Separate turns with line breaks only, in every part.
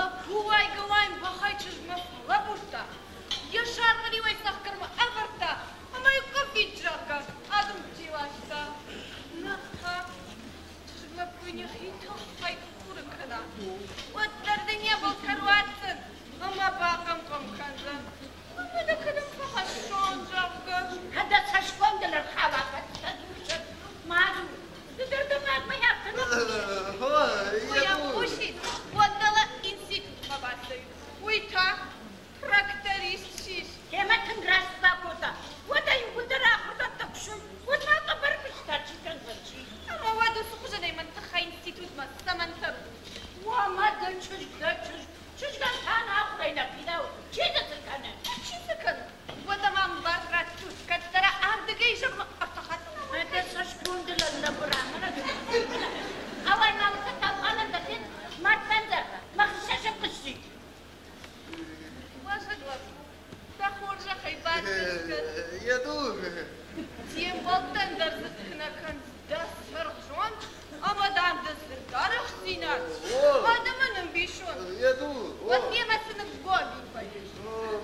Лӕппу уайгӕ-уайын бӕхӕй чызгмӕ фӕлӕбурдта, йӕ саргъы риуӕй цӕхгӕрмӕ ӕрвӕрдта ӕмӕ йыл къӕввитт, зӕгъгӕ, адымдти ласта. Ныр та чызг лӕппуйы йӕхи тыххӕй куы курын кӕна, уӕддӕр дын йӕ былтӕ руадздзӕн ӕмӕ бахъӕм-хъӕм кӕндзӕн. Ӕмӕ дӕ кӕдӕм фӕхӕссон, зӕгъгӕ.
Кӕд дӕ цӕсгом дыл ӕрхауа, фӕстӕ дзурсӕг ма дзур. Ды дӕр дӕ мадмӕ афтӕ нӕ хъусыс?
Куы йӕм хъусид, уӕд дӕлӕ институтмӕ бацӕуид. Уый та тракторист сис.
Темӕ тынг раст бакодта. Уӕд ӕй иууылдӕр ахуыргӕндтӕ куы суой, уӕд ма хъӕбӕр фыста чи кӕндзӕн, чи?
Ӕмӕ уӕд уыцы хуызӕнӕй мӕн тыххӕй институтмӕ цӕмӕн цӕрут?
Уӕ, мӕ дӕ чызг, дӕ чызг, чызгӕн та нӕ ахуырӕй нӕ фидауы. Чи дзы цы кӕны?
Чи цы кӕны? Уӕдӕ мӕм бар раттут, кӕддӕра ардыгӕй изӕрмӕ ӕртӕ хатты нӕ
Дӕ цӕсгом дыл ӕрлӕбура, мӕнӕ Ауай ма уыцы таухалӕн дӕ фен, мӕрдтӕн дӕр мӕ хсӕзы хъысси.
Уазӕг лӕппу, дӕ хорзӕхӕй бацӕттӕ.
Еду.
Де мбӕлттӕн дӕр дзы куы нӕ кӕныс дӕ сӕргъзонд ӕмӕ, дам, дӕ дзырдарӕхстдзинад, адӕмӕн ӕмбисонд.
Еду.
Уӕд мемӕ цы ныггоми фӕис?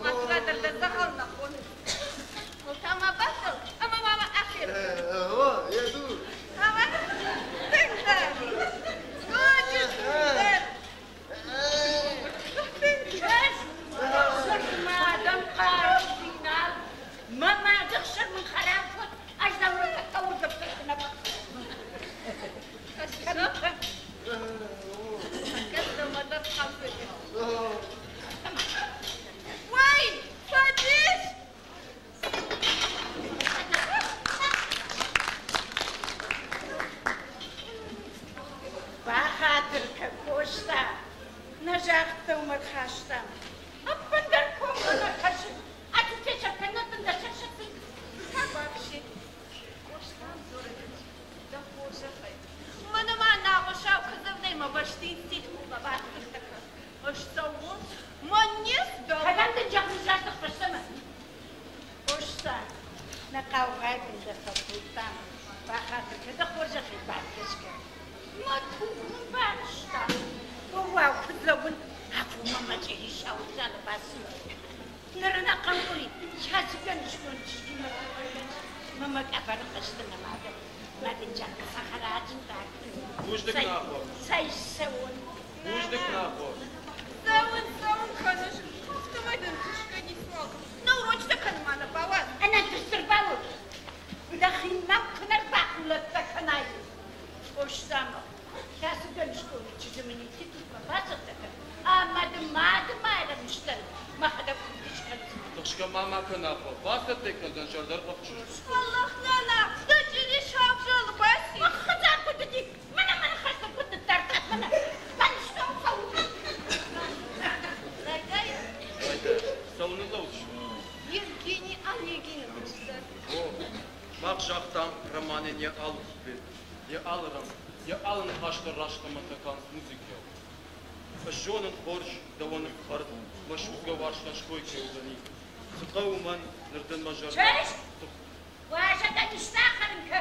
Мӕхура дӕр дӕ дзӕгъӕл нӕ хоныс. Та ма бацӕу ӕмӕ ма мӕ ахер.
О, Еду.
Ӕмӕ тынгдӕр, ноджы тынгдӕр.
Чызг, дзырдмӕ адӕм хъарудзинад, мӕ мады хсӕн мын хӕрам фод, ӕз дӕм ныртӕккӕ уырдыгты нӕ
Уай, фӕдис!
Бахатыр кӕн, Къоста, нӕ загъдтӕу мӕ рхастам. Ӕппындӕр коммӕ нӕ кӕсын. Ацытӕ сӕ кӕнӕтын дӕ сӕрсӕттын.
Табуафси, Къоста дзуры, дӕ хорзӕхӕй. Мӕнӕ ма нагъуысау куыдзӕвдӕй мӕ бӕсты институтмӕ бацӕттӕ кӕн. Ӕз цӕуон, мӕн не вдӕлы.
Кӕдӕм дын зӕгъын раздӕх фӕстӕмӕ? Къоста, нӕ хъаугъайы бын дӕ фӕкодтам. Бахатыр кӕн, дӕ хорзӕхӕй бакӕсгӕ. Мӕ туг мын банызта. Уӕу, куыд лӕууын, афонмӕ мӕ чъизи саудзӕны бацыд. Ныр ӕнӕхъӕн къуыри кӕцыгӕн сконд чызгимӕ мӕ мӕ къӕбӕры хъызты нӕ мады мадынджахы цӕхӕраджын дардтой.
Бузныг, Нахъо.
Цӕй ссӕуон.
Бузныг, Нахъо.
Цӕуын, цӕуын кӕныс, афтӕмӕй дын тысгӕ ницуал. Нӕ урочытӕ кӕнынмӕ нӕ бауадз.
Ӕнӕ тыстырбауд. Дӕхимӕ куы нӕ рбахъулӕттӕ кӕнай. Къостамӕ кӕцыгӕн скъолы чызджы мын институтмӕ бацӕттӕ кӕн, ӕмӕ дын мады майрӕмыстӕн мӕхӕдӕг куыд скӕндзынӕн.
Тыхсгӕ ма ма кӕн, Ахуы, бацӕттӕ кӕндзӕн зӕрдӕргъӕвд чызг.
Аллах, нана, дӕ чъизи сӕвзӕлы баци.
Хӕдзар куыд уыди, мӕнӕ мӕ ныхӕстӕ куыд ныддардтат, мӕнӕ мӕн стон фӕуд.
Райдай.
Райдай. Цӕуыл лӕудыс?
Евгений Онегины фыстӕг.
О, мах загътам романӕн йӕ алы куплет, йӕ алы рӕнхъ, йӕ алы ныхас дӕр раст ӕмӕ канд музыкӕ у. Ӕз зонын хорз, дӕуӕн ӕфхӕрд, мӕ судзгӕ уарзтӕн ской кӕй уыдзӕни. Цы хъӕуы мӕн, ныр дын мӕ зӕрдӕ.
Чызг, уазӕгӕн исты ахӕрын кӕ.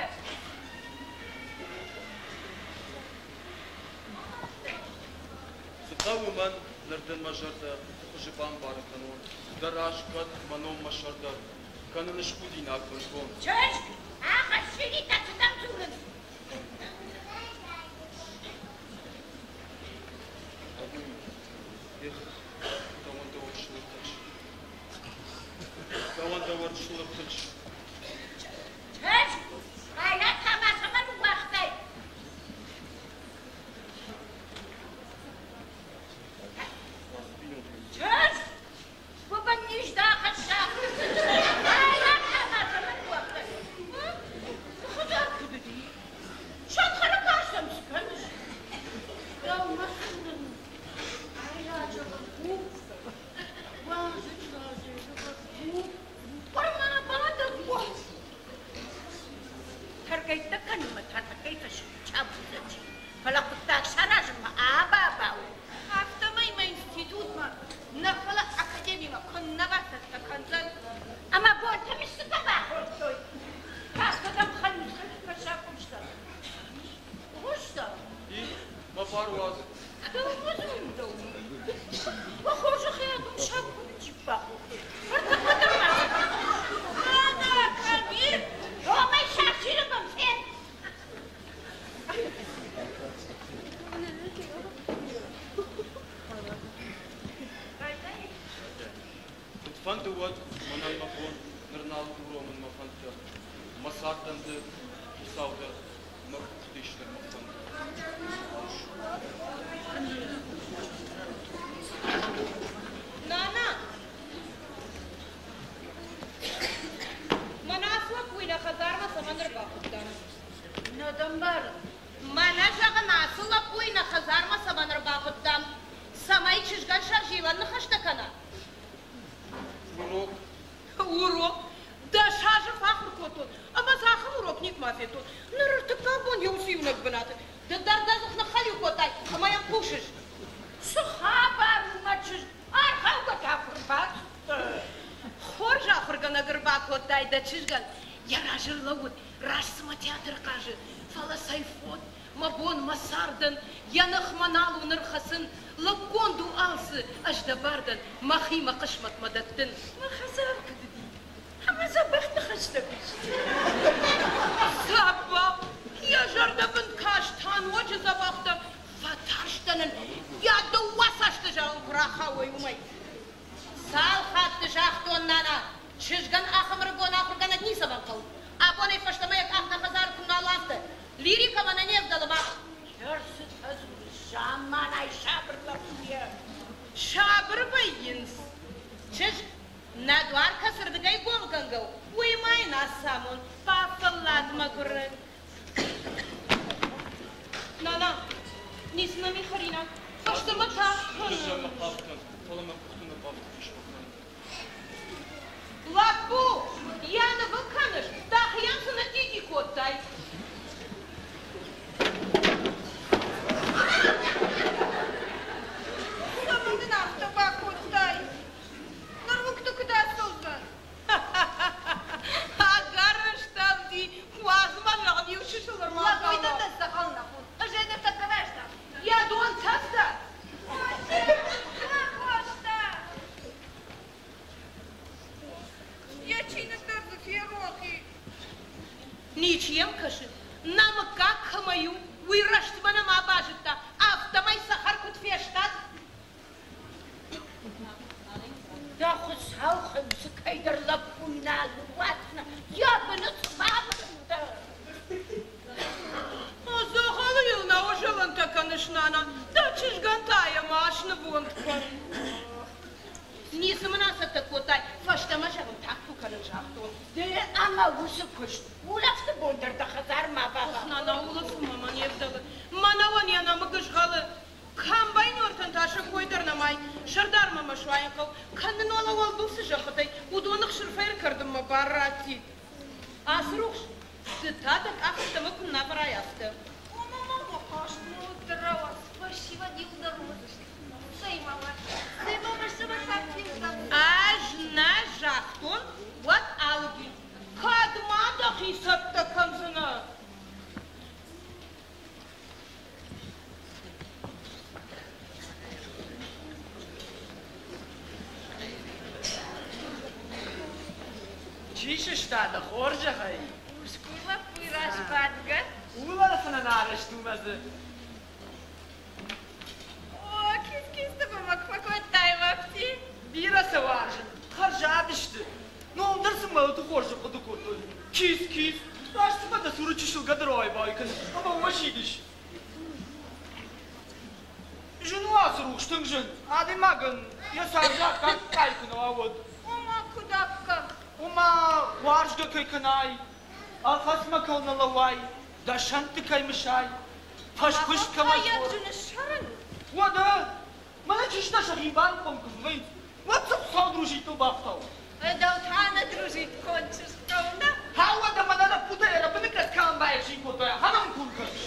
Цы хъӕуы мӕн, ныр дын мӕ зӕрдӕ хуызы бамбарын кӕнон, дӕ раз кӕд мӕ ном мӕ сӕр дӕр кӕнын схудинаг бынтон.
Чызг, ахӕссинитӕ цыдӕр дзурынц.
Эх, дӕуӕн дӕ уӕртсылы тыхс. Дӕуӕн дӕ уӕртсылы тыхс.
Чызг, ӕнӕ та ма цӕмӕн ныууагътай? Чызг, уымӕн низ дӕ ахӕсса. Ӕнӕ та ма цӕмӕн ныууагътай? Хӕдзар куыд уыди? Сӕнхӕры кӕсӕм цы кӕныс? Дӕумӕ дзурын. Ай, раджы
Цыфӕнды уӕд, мӕнӕн мӕ бон ныр нал уромын мӕ фӕндтӕ. Мӕ цардӕн ды, хицау дӕ, мӕ къухты ис ныр мӕ фӕнд.
Нана! Мӕнӕ ацы лӕппуйы нӕ хӕдзармӕ цӕмӕн ӕрбахуыдтам?
Нӕ дӕ мбарын.
Мӕнӕ, зӕгъын, ацы лӕппуйы нӕ хӕдзармӕ цӕмӕн ӕрбахуыдтам? Цӕмӕй чызгӕн сӕрзилӕн ныхӕстӕ кӕна?
Урок.
Урок? 10 азы фӕахуыр кодтон, ӕмӕ дзы ахӕм урок никуыма федтон. Ныр ӕртыккаг бон йӕ уыцы иунӕг бынаты. Ды дӕр дӕ дзых ныххӕлиу кодтай ӕмӕ йӕм хъусыс.
Цы хабар у, мӕ чызг? Аргъаугӕ та куы рбацыдтӕ.
Хорз ахуыргӕнӕг ӕрбакодтай дӕ чызгӕн. Йӕ разы ӕрлӕууыд, раст цыма театры хъазы, фӕлӕ цӕй фод, мӕ бон, мӕ цардӕн, йӕ ныхмӕ нал у ныр хӕцын, лыггонд у алцы, ӕз дӕ бар дӕн, мӕхи мӕ хъысмӕтмӕ дӕттын.
Мӕ хӕдзар куыд уыди, ӕмӕ дзӕбӕх ныхӕстӕ куы сты.
Дзӕбӕх, йӕ зӕрдӕбын каст та ноджы дзӕбӕхдӕр, фӕтарстӕн ын, йӕ дыууӕ цӕсты зӕгъын куы рахауой, уымӕй. Цал хатты загътон, нана, чызгӕн ахӕм ӕрыгон ахуыргӕнӕг ницӕмӕн хъӕуы. Абонӕй фӕстӕмӕ йӕ къах нӕ хӕдзары куы нал афтӕ. Лирикӕмӕ нӕ не вдӕлы мах.
Ӕрцыд ӕдзурыс замманай сабыр лӕппуйӕ.
Сабыр вӕййынц. Чызг, нӕ дуар кӕцырдыгӕй гомгӕнгӕ у, уый ма йын ацамон, бафӕллад мӕгуыры. Нана, ницы нӕм и хӕринаг. Фӕстӕмӕ тагъд кӕны.
Фӕстӕмӕ хъавтӕн, фӕлӕ мӕ къухты нӕ бафтыдис мӕ фӕнд.
Лӕппу, йӕ нывыл кӕныс, дӕхийӕн цы ныддиди кодтай? Цӕмӕн дын афтӕ бакодтай? Ныр уынгты куыд ацӕудзӕн? Ӕгӕрыстӕмди, уадз мӕ зӕгъын иу чысыл ӕрмӕст.
Лӕппуйы дӕр дзӕгъӕл нӕ худ. Ӕз ӕй ныртӕккӕ райстам.
Йӕ дон цӕттӕ.
Йӕ чиныг дӕр дзы ферох и.
Ничи йӕм кӕсы. Нӕ мыггаг кӕмӕй у, уый рӕстмӕ нӕма базыдта, афтӕмӕй цӕхӕр куыд фестад.
Дӕ Хуыцау хынцы кӕйдӕр лӕппуйы нал ныууадздзынӕ, йӕ быны цыма бындӕ.
Дзӕгъӕлы йыл нӕ узӕлӕнтӕ кӕныс, нана, дӕ чызгӕн та йӕ ма снывонд кӕн. Ницы мын ацӕттӕ кодтай, фӕстӕмӕ зӕгъын тагъд куы кӕнын загътон.
Ды ӕмӕ уыцы куыст улӕфты бон дӕр дӕ хӕдзармӕ баба.
Нана, улӕфынмӕ мӕ не вдӕлы. Мӕнӕуӕн йӕ нӕмыг ызгъӕлы. Комбайнертӕн та сӕ кой дӕр нӕмай. Сӕрдармӕ мӕ суайын хъӕуы. Кӕнын уӕлӕ уӕлбыл цы зӕххытӕй, уыдоны хсырфӕй ӕркӕрдынмӕ бар раттид. Ацырухс, ды та дӕ къах ӕддӕмӕ куы нӕ авӕрай, афтӕ.
О, мама, мӕ хъаст дӕр рауадз, фӕсивӕд иуылдӕр уыдзысты. Цӕй, мама, цӕй, мама, сӕмӕ фӕфтиудзӕн.
Ӕз нӕ загътон, уӕд алыги. Кӕд ма дӕхи цӕттӕ кӕндзынӕ?
Чи сыстад хорзӕхӕй?
Усгур лӕппуйы раз бадгӕ.
Улӕфынӕн арӕзт у мӕ дзы.
О, кис-кис ты фӕкодтай, Лафти.
Бирӕ сӕ уарзын, хӕрзад сты. Ном дӕр сын мӕлӕты хорз хъуыды кодтой. Кис-кис, раст цыма дӕ цуры чысыл гӕдырауай бай кӕныс ӕмӕ уымӕ сидыс. Зын у ацы рухс, тынг зын. Адӕймагӕн йӕ царды аккаг къай куы нӕ уа, уӕд.
Ома куыд аккаг?
Ома уарзгӕ кӕй кӕнай, ӕрхӕцмӕ кӕй нӕ лӕууай, дӕ сӕнтты кӕй мысай, фӕскуыст кӕмӕ
Хайаджын ссарын?
Уӕдӕ, мӕнӕ чызджытӕ сӕхи бархъом куы фӕвӕййынц, уӕд сӕ Хуыцау дружиттыл бафтауы.
Дӕу та нӕ дружит кончишь, правда?
Ха, уӕдӕ мӕнӕ лӕппутӕ йӕ рӕбыныкӕс кӕмӕн байӕфсин кодтой, ахӕм куы кӕныс.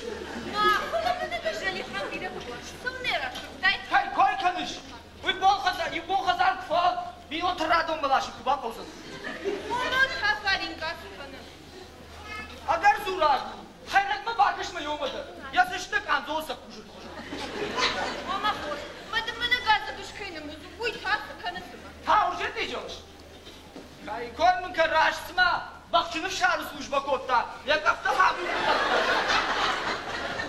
Ма, фӕлӕ мӕнӕ Залихан бирӕ куы цӕуылнӕ расырдтай?
Кӕй кой кӕныс? Уый бон хӕдзар, иу бон хӕдзар куы фӕуа, бинонты радон бӕласы куы бахъӕудзӕн.
Монон хафаринга кӕны.
Ӕгӕр дзураг у. Хӕйрӕгмӕ бакӕс-ма иумӕ дӕр. Йӕ цӕстытӕ къандзолы цӕппузырты хуызӕн.
Ома хорз, мӕ дын мӕнӕ газы быз кӕй нымудзы, уый та цы кӕны цымӕ?
Таурзеты зӕгъыс? Кӕй кой мын кӕн раст цыма бӕхджын ӕфсады службӕ кодта, йӕ къӕхтӕ хӕбукъы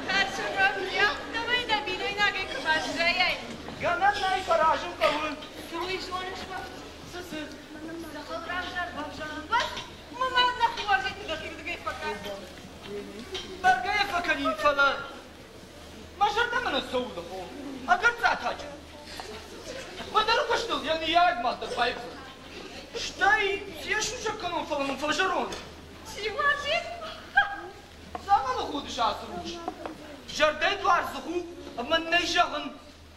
Тӕрсын рӕвдийӕ, давай дӕ бинойнагӕй куы баззайай.
Гӕнӕн нӕй, фӕразын хъӕуы.
Цы уый зоныс, мӕ
Цы, цы? Хуымӕтӕджы. Быдыры куыстыл йӕ ныййарӕг мад дӕр баивгъуыд. Стӕй йӕ сусӕг кӕнон, фӕлӕ мын фӕзӕронд.
Циуазет?
Цӕмӕн худыс ацы рухс? Зӕрдӕйы дуар дзых у, ӕмӕ нӕй зӕгъын,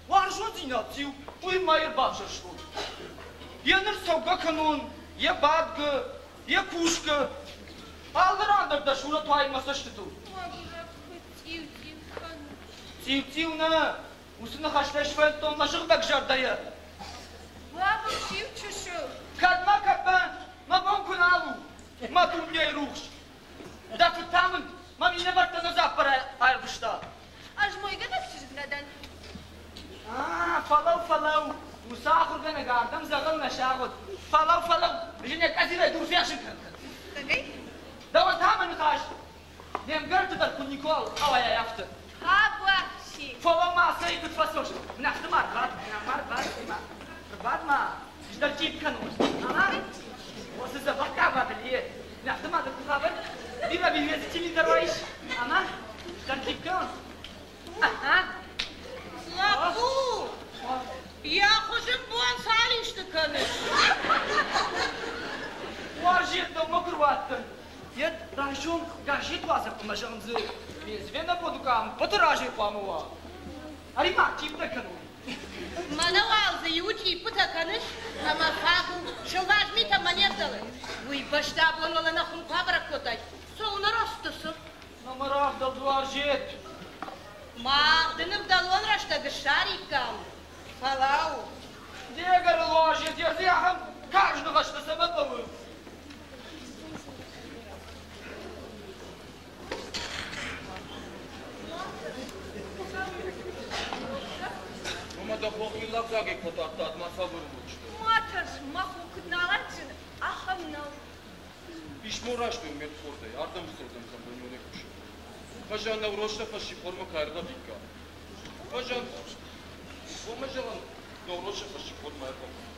уарзондзинад циу, уый ма ӕрбавзӕрстон. Йӕ ныр цӕугӕ кӕнон, йӕ бадгӕ, йӕ кусгӕ. Алы ран дӕр дӕ сурӕт уайы мӕ цӕстытыл.
Мӕгуырӕг куыд цъиу-цъиу кӕны.
Цъиу-цъиу нӕ, уыцы ныхӕстӕ сфӕндтон мӕ сыгъдӕг зӕрдӕйӕ.
Бабыз иу чысыл.
Кӕдмӕ, кӕдмӕ, мӕ бон куы нал у, мӕ дунейы рухс. Дӕ фыд та мын мӕ минӕвӕрттӕ нӕ дзаппар ӕрвыста.
Ӕз мойгӕнӕг чызг нӕ дӕн.
Фӕлӕу, фӕлӕу, уыцы ахуыргӕнӕг ардӕм дзӕгъӕл нӕ сагъуыд. Фӕлӕу, фӕлӕу, ӕз ын йӕ къӕдзилӕй дур фехсын кӕндзӕн.
Цӕгӕй?
Дӕуӕн та мӕ ныхас не мгӕртты дӕр куы никуал ауайай, афтӕ.
Табуафси.
Фӕлӕ ма цӕй куыд фӕцӕуыс? Нӕхты ма рбад, ма рбад, ма рбад ма, ӕз дӕр чъипп кӕнон. Ама, уыцы дзӕбӕх къабатыл е. Нӕхты ма дӕ къухавӕр, бирӕ билеты телевизор уаис. Ама, ӕз дӕр чъипп кӕнон. Аха.
Лӕппу, йӕ хуызы бон цал исты кӕныс?
Уарзет дӕумӕ куы руадтӕн, Йӕ райсом газет уадзӕг ӕмӕ зӕгъын дзы ме звенободы къам пъаты разӕй хъуамӕ уа. Ӕри-ма, чъиптӕ кӕнон.
Мӕнӕ уал дзы иуы чъиппытӕ кӕныс ӕмӕ фаг у, сылваз митӕ мӕ не вдӕлы. Уый бӕсты абон уӕлӕ нӕ хуым куы абӕрӕг кодтай, цӕуылнӕ рацыдтӕ цы?
Мӕ равдӕлд уарзет.
Мах дын ӕвдӕлон рӕстӕг ссариккам, фӕлӕуу.
Де гӕрыл уарзет, йӕ дзы ахӕм карз ныхӕстӕ цӕмӕн хъӕуы?
Уымӕ дӕ хохи лӕггагӕй куы дардтат, ма цавӕр уыдысты?
Ма тӕрс, мӕ хо куыд нал адджын, ахӕм нӕу.
Писмо райстой ме рдхордӕй, ардӕм ссӕудзӕн компаньонӕй кусы. Фӕзӕн Нӕурозтӕ фӕссихормӕ кӕй ӕргъӕвиккам. Фӕзӕн, уомӕ зӕгъӕн, Нӕурозтӕ фӕссихормӕ ӕргъӕвиккам.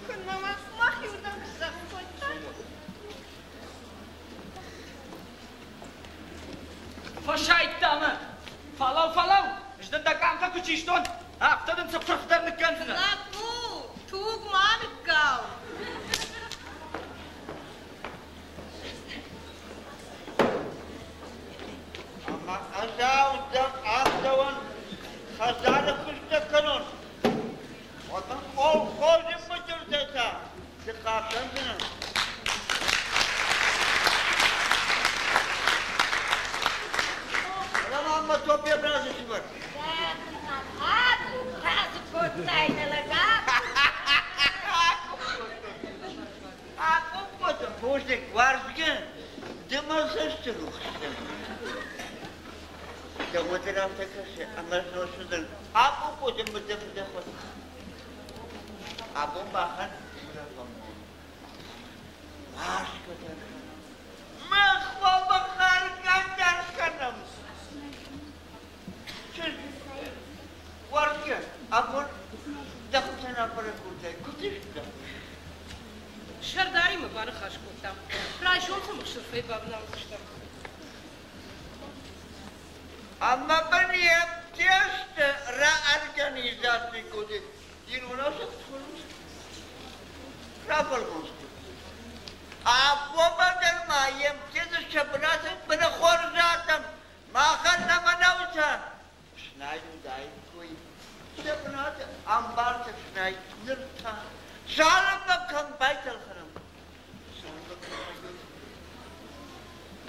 Куыннӕ ма мӕхиуырдӕм сзӕгъын кодта.
Фӕсайдта мӕ! Фӕлӕу, фӕлӕу! Ӕз дын дӕ къамтӕ куы систон, афтӕ дын сӕ пырх дӕр ныккӕндзынӕн.
Лӕппу, туг ма ныккал!
Ӕмӕ ӕз ардӕуӕн хӕдзары куыстӕ кӕнон, уӕд мын колхозы быдыртӕ та цы хъахъхъӕндзынӕн? Фӕлӕ ма мӕ топпи разы сывӕр.
Кодтай нӕ лӕгӕн?
Акъоппоты бузныг уарзгӕ, ды мӕ цӕсты рухс дӕ. Дӕуӕ дӕр афтӕ кӕсы, ӕмӕ сносудзӕн акъоппоты мыдӕ-фыдӕхъуыд. Абон махӕн улӕфӕн бон. Уарзгӕ дӕр кӕнӕм. Мах хъуамӕ хӕргӕ дӕр кӕнӕм. Чызг, уарзгӕ, абон дӕхицӕн абӕрӕг кодтай, куыд сты?
Сӕрдаримӕ баныхас кодтам. Райсом сӕм ӕхсырфӕй бавналдзыстӕм.
Ӕмӕ мын йе птесты реорганизаци кодтой. Ирон рафӕлгонц кодтой. Абонмӕ дӕр ма йе мтезы сӕ бынаты быны хорз адӕм махӕн нӕ мӕнӕутӕ фснайд уыдаиккой. Сӕ бынаты ӕмбартӕ фснайд ныр та цалынмӕ кӕм байтӕлхӕнӕм, цалынмӕ кӕм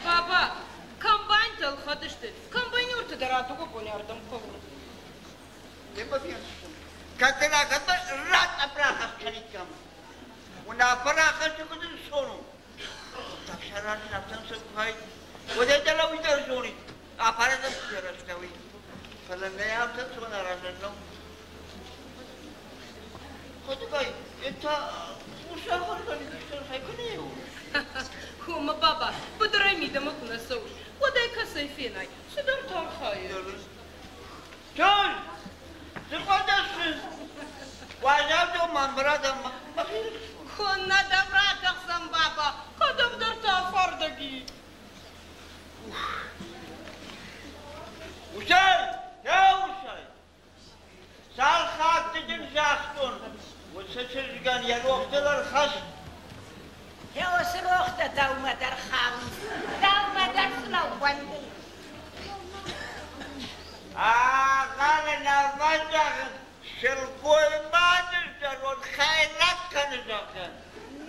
Баба, комбайнтӕ ӕлхӕд сты. Комбайнертӕ дӕр а дыууӕ боны ардӕм хъӕуы.
Кӕддӕрагӕмӕ рат рахӕсс кӕниккам. Уынаффӕ рахӕссы куыд сон у. Таксаран афтӕ сӕ Уӕдӕ дӕлӕ уый дӕр зонид. Аппаратӕн сарӕзта уый. Фӕлӕ нӕ афтӕ сон аразӕн нӕу. Хотыкай, это усахаргӕнӕг хай куы нӕ у.
Хома, баба, быдырӕй мидӕмӕ куы нӕ цӕуыс, уӕд ӕй кӕцӕй фенай, цыдӕртӕ архайы.
Чыз, цы фӕдӕссы? Уазал мамбырада мӕхи
Куыннӕ дӕм ратӕхдзӕн, баба, кӕдӕмдӕр та афардӕг и.
Усай! Еу! Нӕлгоймаджы зӕронд хӕйрӕг кӕны, зӕгъгӕ.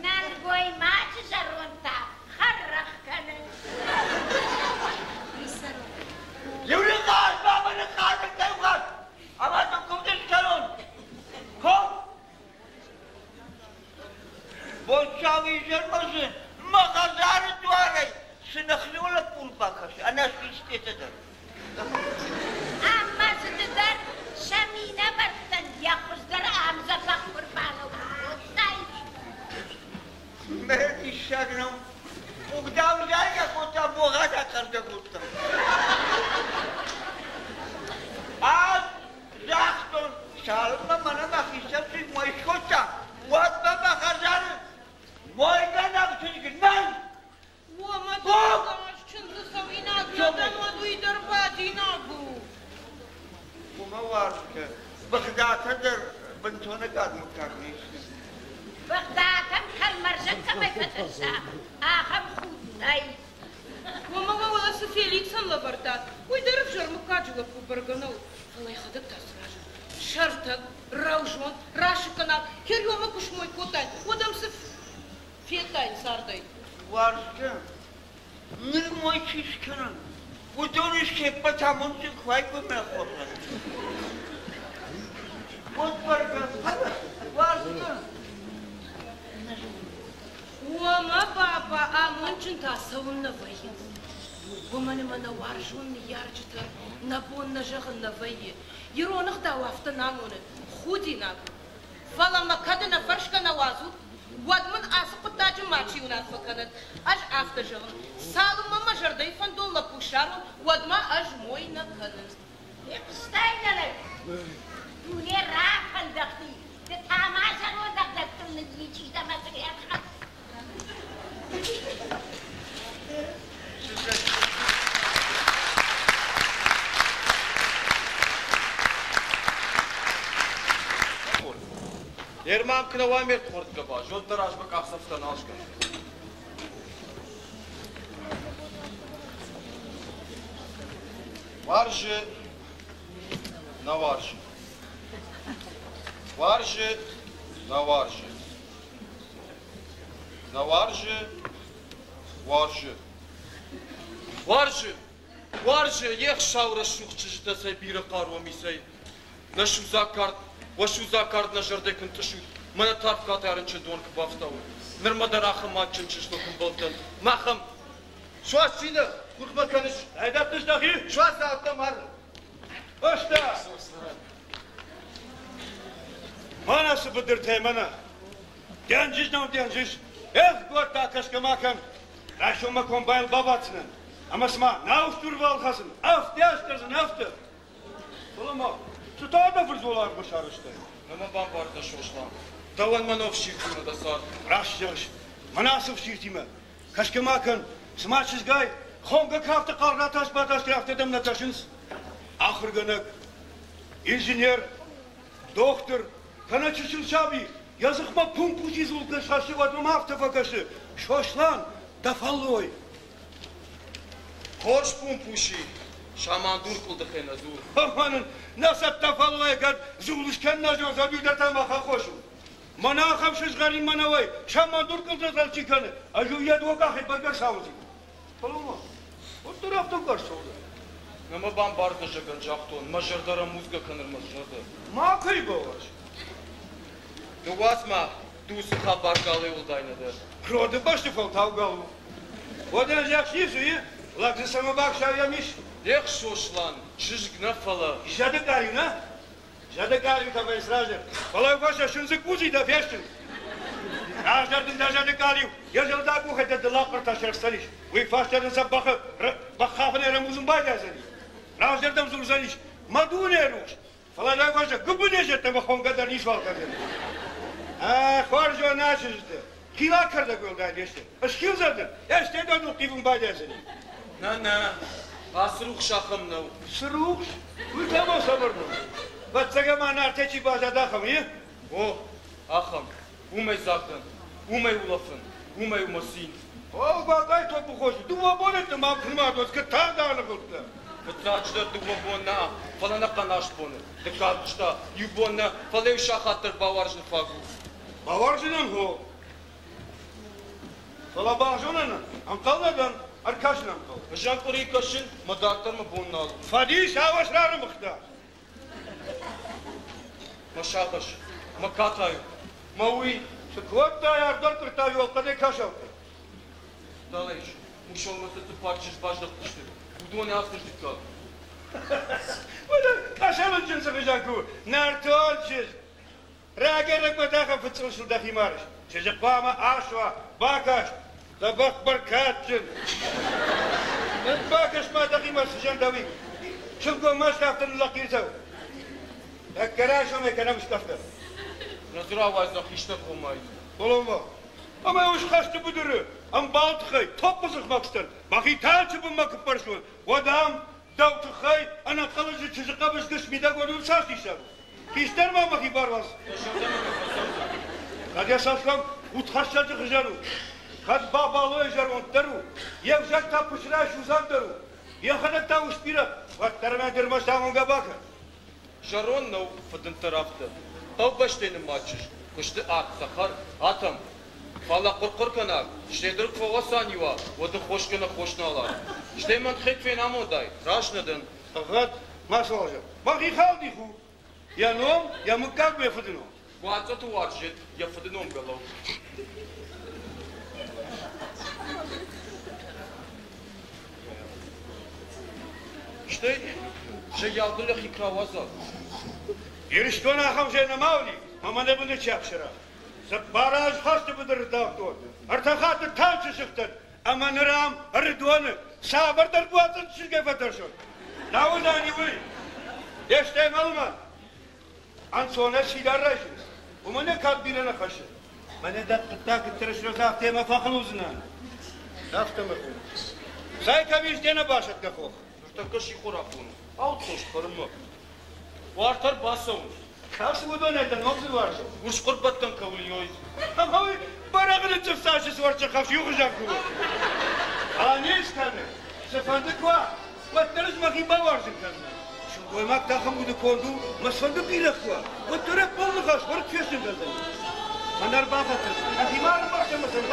Нӕлгоймаджы зӕронд та хӕррӕгъ кӕны.
Иу ныхас ма мӕ ныхасы кӕй уат, ӕмӕ дын куывд скӕнон. Ком! Бонсауы изӕрмӕ дзы мӕ хӕдзары дуарӕй цы ныхлиу лӕппу бакӕсы, ӕнӕ свистетӕ дӕр.
Ӕмӕ дзы ды дӕр сӕ минӕвӕрттӕн йӕ хуыздӕр ӕмдзӕбӕх куы рбалӕууын кодтай.
Мӕ диссаг нӕу. Къухдаузайгӕ кодта, богъатӕ хъӕргӕ кодта. Ӕз загътон, цалынмӕ мӕнӕ мӕ хистӕр чызг мой скодта, уӕдмӕ мӕ хӕдзары мойгӕнӕг чызг нӕй.
Уомӕ гӕсгӕ чындзы цӕуинаг нӕ дӕн, уӕд уый дӕр бадинаг у.
Уымӕ уарзгӕ Бӕгъдатӕ дӕр бынтон ӕгад мыггаг не сты.
Бӕгъдатӕм кӕлмӕрзӕн кӕмӕй фӕтӕрса, ахӕм худ нӕй.
Уымӕ уӕлӕ цы Феликсӕн лӕвӕрдтат, уый дӕр ӕвзӕр мыггаджы лӕппу бӕргӕ нӕу, фӕлӕ йӕхӕдӕг та сразы. Сӕртӕг, рӕузонд, расыггӕнаг, Хериомӕ куы смой кодтай, уӕд ӕм цы федтай цардӕй?
Уарзгӕ, ныр мой чи скӕна, уыдоны се ппӕт амондджын куы уаиккой мӕ хорзӕн. Уӕд бӕргӕ, уарзгӕ.
Уомӕ, баба, амондджын та цӕуылнӕ вӕййынц? Уымӕн ӕмӕ нӕ уарзон ныййарджытӕн нӕ бон нӕ зӕгъын нӕ вӕййы. Ирон ӕгъдау афтӕ нӕ амоны, худинаг у. Фӕлӕ мӕ кӕд ӕнӕ фӕрсгӕ нӕ уадзут, уӕд мын ацы хъуыддаджы мачи уынаффӕ кӕнӕд. Ӕз афтӕ зӕгъын, цалынмӕ мӕ зӕрдӕйы фӕндон лӕппу ссарон, уӕдмӕ ӕз мой нӕ кӕнын.
Фехъуыстай нӕ лӕг? Дуне рафӕлдӕхти, ды та ма зӕронд ӕгъдӕуттыл нылличъи дӕ мӕ ӕрхӕц.
Ерман куы нӕ уа ме рдхорд гӕбаз, уӕд дӕ размӕ къахдзӕфтӕ нал скӕндзынӕн. Уарзы, нӕ уарзы. Уарзы, нӕ уарзы. Нӕ уарзы, уарзы. Уарзы, уарзы, йе хсау рӕсугъд чызджытӕ цӕй бирӕ хъару ӕм исӕй. Нӕ судзаг кард, уӕ судзаг кард нӕ зӕрдӕ куы нтъысут, мӕнӕ тарф катай рынчындон куы бафтауы. Нырмӕ дӕр ахӕм адджын чызгыл куы мбӕлдтӕн, махӕм. Суадз, чи дӕ? Хурхмӕ кӕныс?
Ӕдӕттыс дӕхи?
Суадз дӕ ӕддӕ марын.
Бӕстӕ! Мӕнӕ цы быдыртӕй, мӕнӕ! Денджыз нӕу денджыз! Эх, гуӕртӕ, кӕсгӕ ма кӕн! Райсоммӕ комбайныл бабаддзынӕн, ӕмӕ цыма нау стурвал хӕцын, афтӕ астӕрдзӕн, афтӕ! Фӕлӕ ма цы та дӕ фырдзолармӕ сарӕзтай?
Нӕ мӕ бамбардта Сослан. Дӕуӕн мӕ ног ссиртимӕ дӕ цард.
Раст зӕгъыс, мӕнӕ ацы ӕфсиртимӕ. Кӕсгӕ ма кӕн, цыма чызгай, хонгӕ кафты хъӕр ратас-батас афтӕ дӕм нӕ кӕсынц? Ахуыргӕнӕг, инженер, дохтыр, кӕнӕ чысыл саби йӕ дзыхмӕ пумпути дзул куы схӕссы, уӕд мӕм афтӕ фӕкӕсы, Сослан, дӕ фӕллой.
Хорз пумпуси, самандур къуылдыхӕй нӕ дзур.
Мӕнӕн нӕ цӕттӕ фӕллойӕ кӕд дзул скӕнын нӕ зондзӕн, уый дӕр та мах аххос у. Мӕнӕ ахӕм сызгъӕрин мӕнӕуӕй самандур къуылдыхӕй чи кӕны, ӕз уый йӕ дыууӕ къахӕй бӕргӕ сауындзин. Фӕлӕ ма, уӕддӕр афтӕ ӕнкъард
Нӕ мӕ бамбардзӕ зӕгӕн загътон, мӕ зӕрдӕ рӕмудзгӕ кӕнын мӕ зӕрдӕ.
Ма кӕй бауарз?
Ныууадз ма, ды уыцы хабар галӕй уӕлдай нӕ дӕ.
Роды бӕсты фӕлтау гал у. Уӕдӕ зӕхх ис, лӕг дзы цӕмӕ баксайӕм ис?
Эх, Сослан, чызг нӕ, фӕлӕ.
Зӕды къалиу нӕ? Зӕды къалиу та мӕ сразы. Фӕлӕ фӕстӕ сындзы къудзи дӕ фестын. Раздӕр дын дӕ зӕды къалиу йӕ зӕлдаг къухӕй дӕ дӕллагхъуыртӕ сӕрсдзӕнис. Уый фӕстӕ дын сӕ бӕхы бӕххафынӕй рӕмудзын байдайдзӕни. Раздӕр дӕм дзурдзӕнис, мӕ дуне рухс, фӕлӕ дӕ фӕстӕ гуыбыны зӕдтӕмӕ хонгӕ дӕр ницуал кӕндзӕни. Ӕ, хорз уӕ нӕ чызджытӕ, хила кӕрдӕг уӕлдай не сты. Схилдзӕн дын, йӕ стӕй дӕр ныхъхъивын байдайдзӕни.
Нӕ, нӕ, ацы рухс ахӕм нӕу.
Цы рухс? Уый та ма цавӕр нӕу? Ӕвӕццӕгӕн ма Нартӕ чи баззад, ахӕм, и?
О, ахӕм. Уымӕй дзаг дӕн, уымӕй улӕфын, уымӕй у мӕ цин.
О, Бабай топпыхос, дыууӕ боны дын ма куырмадон, куыд тагъд аныгъуылдтӕ.
Фыццаджыдӕр дыууӕ бон нӕ, фӕлӕ ӕнӕхъӕн аст боны. Дыккаг та иу бон нӕ, фӕлӕ иу сахат дӕр бауарзыны фаг у.
Бауарзынӕн хо. Фӕлӕ базонӕн ӕнхъӕл нӕ дӕн, ӕркӕсын ӕнхъӕл.
Ӕз ӕм къуыри кӕсын, мӕ дарддӕр мӕ бон нал у.
Фӕдис ауӕс рарымыгъта.
Мӕ сагъӕс, мӕ катай, мӕ уый.
Цы кодтай, ӕрдӕркъуырдтай уӕлхъӕдӕй кӕсӕлттӕ?
Далӕ ис, мусонмӕ цы цыппар чызг баздӕхтысты, уыдонӕй афтӕ дыккаг.
Уӕдӕ къӕсӕлынджын цы хуызӕн куы у, нӕртон чызг! Рагӕй-рагмӕ дахӕм фыццъылысыл дӕхи марыс. Чызджы хъуамӕ ас уа, бакаст, дзӕбӕх бӕркадджын. Бакӕс-ма дӕхимӕ цы зӕндӕуи. Сылгоймаг афтӕ ныллӕхъиртӕ. Тӕккӕ райсомӕй кӕнӕм скъӕфтӕ.
Ныр рауайдзӕн хистӕр хомӕй.
Соломон, ӕмӕ ус хӕсты быдыры ӕмбал тыххӕй топпы дзыхмӕхстӕн мӕхи танчы бынмӕ куы ппӕрстон, уӕд ам дӕу тыххӕй ӕнӕнхъӕлӕджы чызджы хъӕбысгы смидӕг уӕд цас диссаг у. Хистӕр ма мӕхи бар уадз. Кӕд йӕ цӕсгом удхӕссӕджы хуызӕн у, кӕд Бабалойы зӕронддӕр у, йе взаг та пысырӕй судзагдӕр у, йӕхӕдӕг та усбирӕ, уӕддӕр мӕ де рмӕст амонгӕ бакӕн.
Зӕронд нӕу, фыдынддӕр афтӕ. Хъӕубӕстӕй нымад чызг, куысты арт, цӕхӕр, атом. Фӕлӕ хъуыр-хъуыргӕнаг, стӕй дӕр куы фӕуасани уа, уӕд ын хос кӕнӕ хос нал ары. Стӕй мӕн хет фенамондай, раст нӕ дӕн.
Ӕгъгъӕд, ма суазӕг. Мӕхи халдих у. Йӕ ном, йӕ мыггаг мӕ фыды ном.
Уацъоты уарзет йӕ фыды ном Гӕлӕу. Стӕй зӕййалды лӕхи куы рауадза.
Ирыстон ахӕм зӕй нӕма уыди, ӕмӕ нӕ быны чи ӕхсыра. Цыппар аз хӕсты быдыры давтон, ӕртӕ хатты танчы сыгъдтӕн, ӕмӕ ныр ам, Ӕрыдоны, цавӕрдӕр гуадзӕн чызгӕй фӕтӕрсон. Нӕ уыдзӕни уый. Де стӕй мӕлмӕ ӕнцонӕй сидар райсынц, уымӕн йӕ кад бирӕ нӕ хӕссы. Мӕнӕ дӕ хъуыддаг куыддӕр срӕза, афтӕ мӕ фӕхыл уыдзынӕн. Афтӕ мӕ хъуыды. Цӕй кӕм ис де нӕбасӕтгӕ хох?
Ныртӕккӕ сихорафон у. Аудхост хӕрынмӕ. Уартӕ ӕрбацӕуынц.
Кӕсы уыдонӕй дӕ номдзыд уарзы.
Урс хъуырбӕттӕн кӕуыл ёй.
Ӕмӕ уый бӕрӕгъы ныццыфцасы суарчы хӕфс иухуызӕн куы у. Ӕнӕниз кӕны, цыфӕнды куы уа, уӕддӕр ӕз мӕхи бауарзын кӕндзынӕн. Сылгоймаг та ахӕм уды конд у, мӕ цыфӕнды бирӕ куы уа, уӕддӕр ӕппӕл ныхас уӕрыкк фестын кӕндзӕни. Мӕн ӕрбахӕццӕ, нӕхимӕ ӕрбахсӕн мӕ сӕм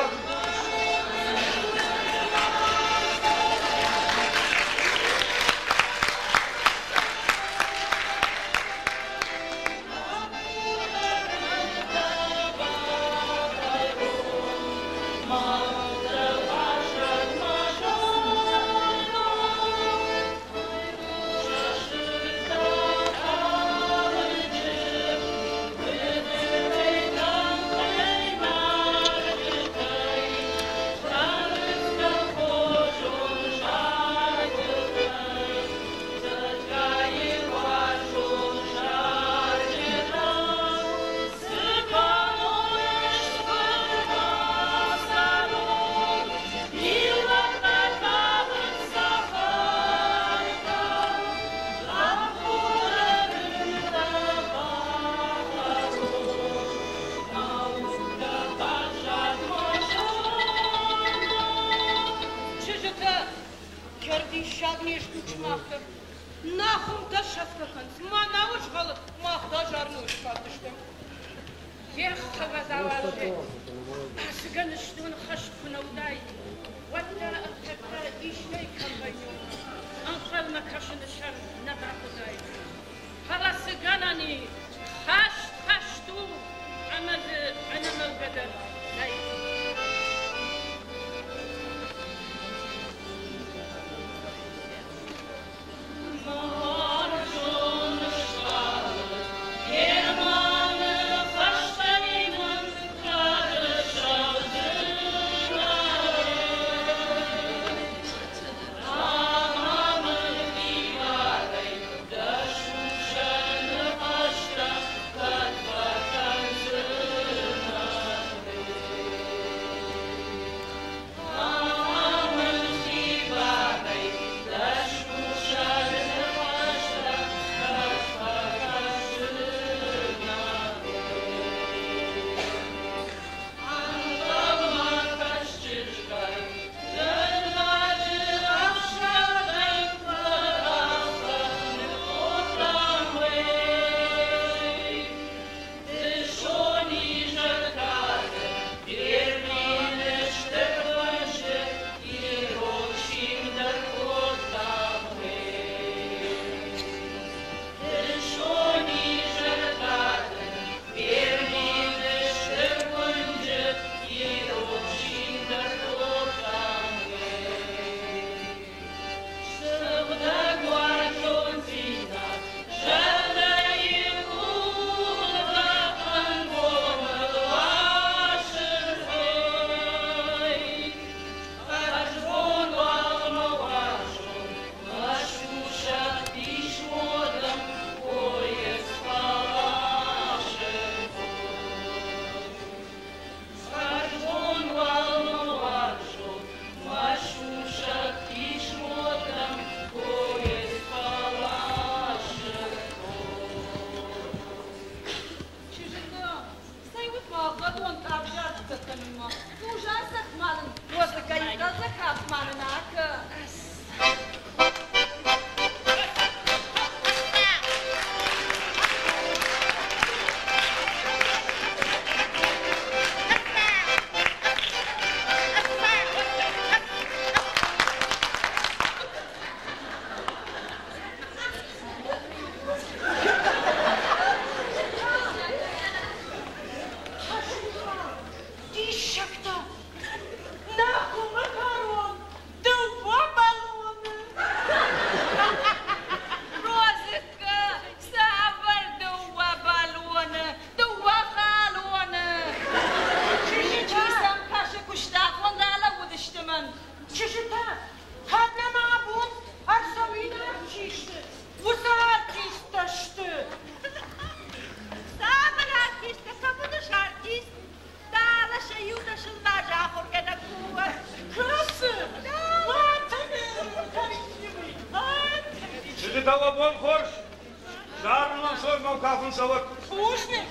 мӕм кафын цӕуӕд.
Бузныг.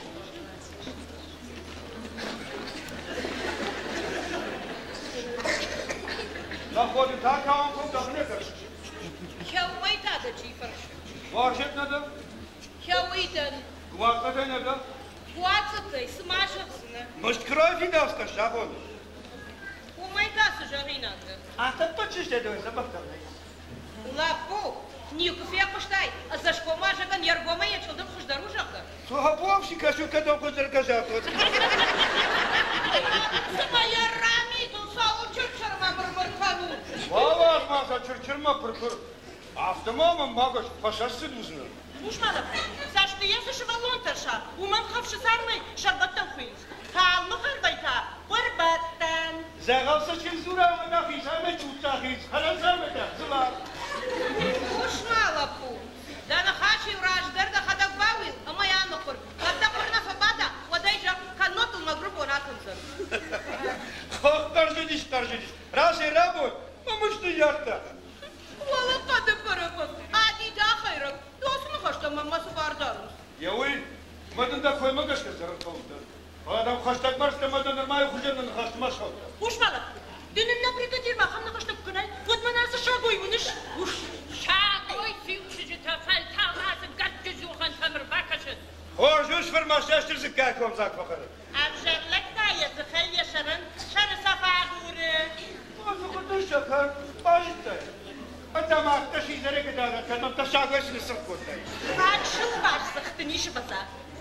Нӕ ходы та кауӕн куы дӕхне кӕсыс.
Кӕуӕй та дӕ чи фӕрсы?
Уарзет нӕ дӕ?
Кӕуый дӕн.
Гуацъӕтӕй нӕ дӕ?
Гуацъӕтӕй, цы ма зӕгъдзынӕ?
Мыст край фидауцтӕ сафон.
Уымӕй та цы зӕгъинаг дӕ?
Атӕппӕт чызджытӕ дӕр дзӕбӕхдӕр нӕй.
Лӕппу, никуы фехъуыстай, ӕдзӕсгом уазӕгӕн йе ргомӕй йӕ чъылдым хуыздӕр у, зӕгъгӕ?
Цухапуавси кӕсут, кӕдӕм хуыздӕр кӕсат.
Цыма йӕ рамитыл цауыл чыр-чырмӕ мыр-мыр кӕнут.
Уал ма сӕ чыр-чырмӕ пыр-пыр. Афтӕ ма мӕм магӕс фӕсӕсцыд уыдзынӕ.
Хъус-ма, лӕппу, цасты йӕ цы сывӕллон тӕрса, уымӕн хӕфсы цармӕй сӕрбӕттӕн хуыйынц. Калмы хӕрвӕй та хъуырбӕттӕн.
Дзӕгъӕл сӕ чындзура ӕмӕ нӕхицӕй чуццахиз, хӕрӕндзармӕ та дзылар.
Хъус-ма, лӕппу, дӕ ныхас-иу раздӕр дӕхӕдӕг бауил ӕмӕ йӕ аныхъуыр. Кӕд дӕ хъуыр нӕ фӕбада, уӕд ӕй зӕгъ, кӕннод дыл мӕгуыры бон акӕндзӕн.
Хох хъӕрзыдис, хъӕрзыдис, разӕй рабон, мӕ мысты йардта.
Уӕлӕ хъӕды пырыпы, ӕди дӕ хӕйрӕг, досы ныхӕстӕ мӕнмӕ цы бар дарынц?
Йӕ уый, мӕ дын дӕ коймӕ гӕсгӕ цӕрын хъӕуы. Фӕлӕ дӕм хӕстӕг мӕрдтӕ мӕ дӕ нырмайы хуызӕн ныхӕстмӕ схаудта.
Хъус-ма, лӕппу, ды нын нӕ бригадирмӕ ахӕм ныхӕстӕ куы кӕнай, уӕд мӕнӕ цы сагой уыныс? Уш!
Сагой фиучджытӕ фӕлтау ацы гӕдджызухӕнтӕм ӕрбакӕсӕд.
Хорз ус фырмӕстӕ дзыккайы комдзаг фӕхӕры.
Ӕвзӕр лӕг та йӕ дзыхӕй йӕ сӕрӕн сӕры цӕф агуры.
Хуыдын сӕкӕр базыдтай. Ӕдӕм афтӕ сидзӕрӕй кӕдӕр кӕдӕм та сагой сныссырх кодтай.
Фаг сылваз дзыхты нисы фӕцӕ.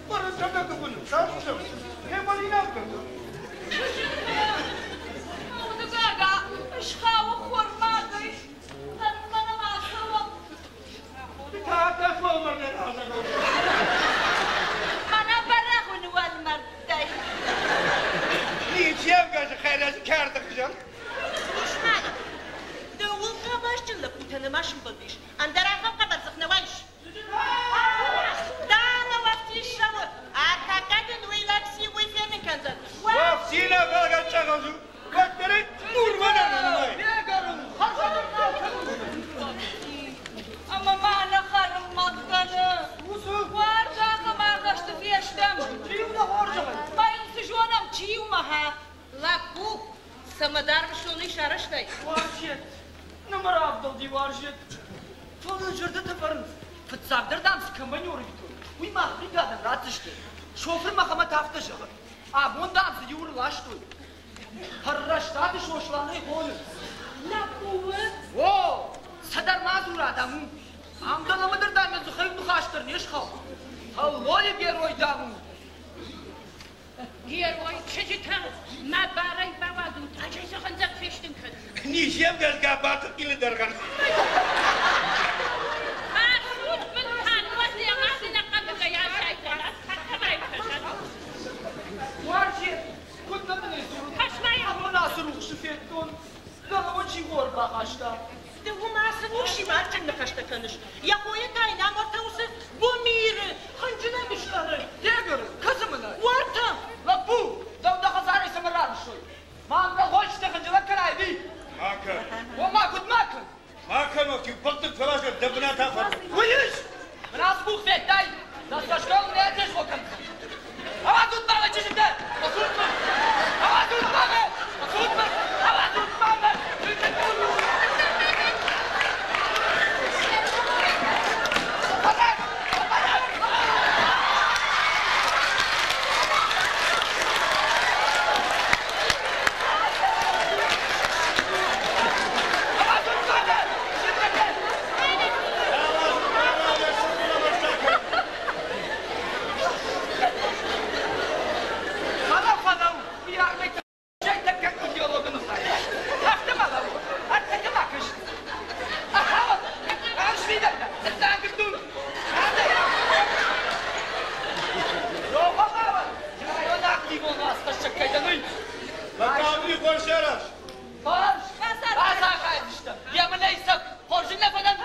Барын дӕ гуыбыны, цас Хемалинаг кӕнын.
Удыгага, схауы хормагӕй, хӕрынмӕ нӕма цӕуӕм.
Та дӕ уӕлмӕрдӕй разӕгау.
Мӕнӕ бӕрӕгъуын уӕлмӕрдтӕй.
Ничи ӕвгӕсы хӕйрӕджы кӕрты хсӕн.
Хъус-ма, дӕуыл къабазджын лӕппутӕ нӕма сымбӕлдис, ӕндӕр ахӕм хъӕбӕрдзых нӕ уаис. Дӕлӕ уӕфти ссӕуы, ӕртӕккӕ дын уый лӕг си уый фенын кӕндзӕн.
Уӕфтина бӕлгӕ чъӕгъӕлзу, уӕддӕр ӕй мурмӕ дӕр нӕ нымайы.
Бегарым, хӕрзӕдӕр
Ӕмӕ ма нӕ хӕрынмӕ кӕны.
Уыцы
Уарз ахӕм ӕгӕсты фестӕм.
Чи у нӕ хорзӕхӕй?
Ма йын цы зонӕм, чи у мӕ?
Лӕппу, цӕмӕдӕр мысоны сарӕзтай.
Уарзет, нӕ равдӕлди уарзет. Фӕлӕ зӕрдӕтӕ вӕрынц. Фыццагдӕр дам цы комбайнер ивтой, уый мах бригадӕн ратдзысты. Шофыр Мӕхӕмӕт афтӕ зӕгъы. Абон дам дзы иу ӕрластой. Пӕррӕстаты Сосланӕй хонынц.
Лӕппуы?
О, цӕдӕр ма дзура дам у. Ам дӕлӕмӕ дӕр дам йӕ дзыхӕй ныхас дӕр не схауд. Фӕллойы герой дам у.
Герой чызджытӕ мӕ барӕй бауадзут, ӕз ӕй зӕгъӕндзӕг фестын кӕн.
Ничи ӕвгӕсгӕ батыхъилы дӕргъӕн.
Кӕсут мын кӕннод йӕ мады нӕ хъӕбыгӕй асайдзӕн, ӕз кӕсӕн.
Уарзет, куыд нӕ дын ӕй дзурын?
Кӕс-ма йӕм.
Абон ацы рухсы федтон. Дӕлӕмӕ чи хор бахаста.
Ды уымӕ ацы рухсимӕ адджын ныхӕстӕ кӕныс. Йӕ хойы та йын ам уӕртӕ уыцы гуымиры хынджылӕг скъӕры.
Егоры, кӕсы мын ӕй.
Уӕртӕ!
Лӕппу, дӕу дӕ хӕдзарӕй цӕмӕ рарвыстой? Мам дӕ хойчытӕ хынджылӕг кӕнай ӕви?
Ма кӕн.
О, ма куыд ма кӕн?
Ма кӕн, иу пылтык фӕласӕ дӕ бынат афӕр.
Уый ис! Мын ацы къух федтай? Дӕ цӕсгом нӕ тезгъо кӕндзӕн. Ауадзут ма мӕ чызджытӕ! Фӕцут мын! Ауадзут ма мӕ! Фӕцут мын! Ауадзут ма мӕ! Ауадзут ма мӕ! Чызджытӕ! Фӕлӕу, фӕлӕу, уый армӕй тӕккӕ идеологы ныхас. Афтӕ ма лӕуу, ӕртӕккӕ ма кӕс. Ахауӕд, ӕрсвидӕр дӕ, ӕрдӕгдун. Рохамауӕд, район активон уацхӕссӕг кӕй дӕн, уый.
Лакабри хорз сараз.
Хорз, бацархайдзыстӕм. Йӕ мынӕй сӕ хорзы нӕ фӕдӕн.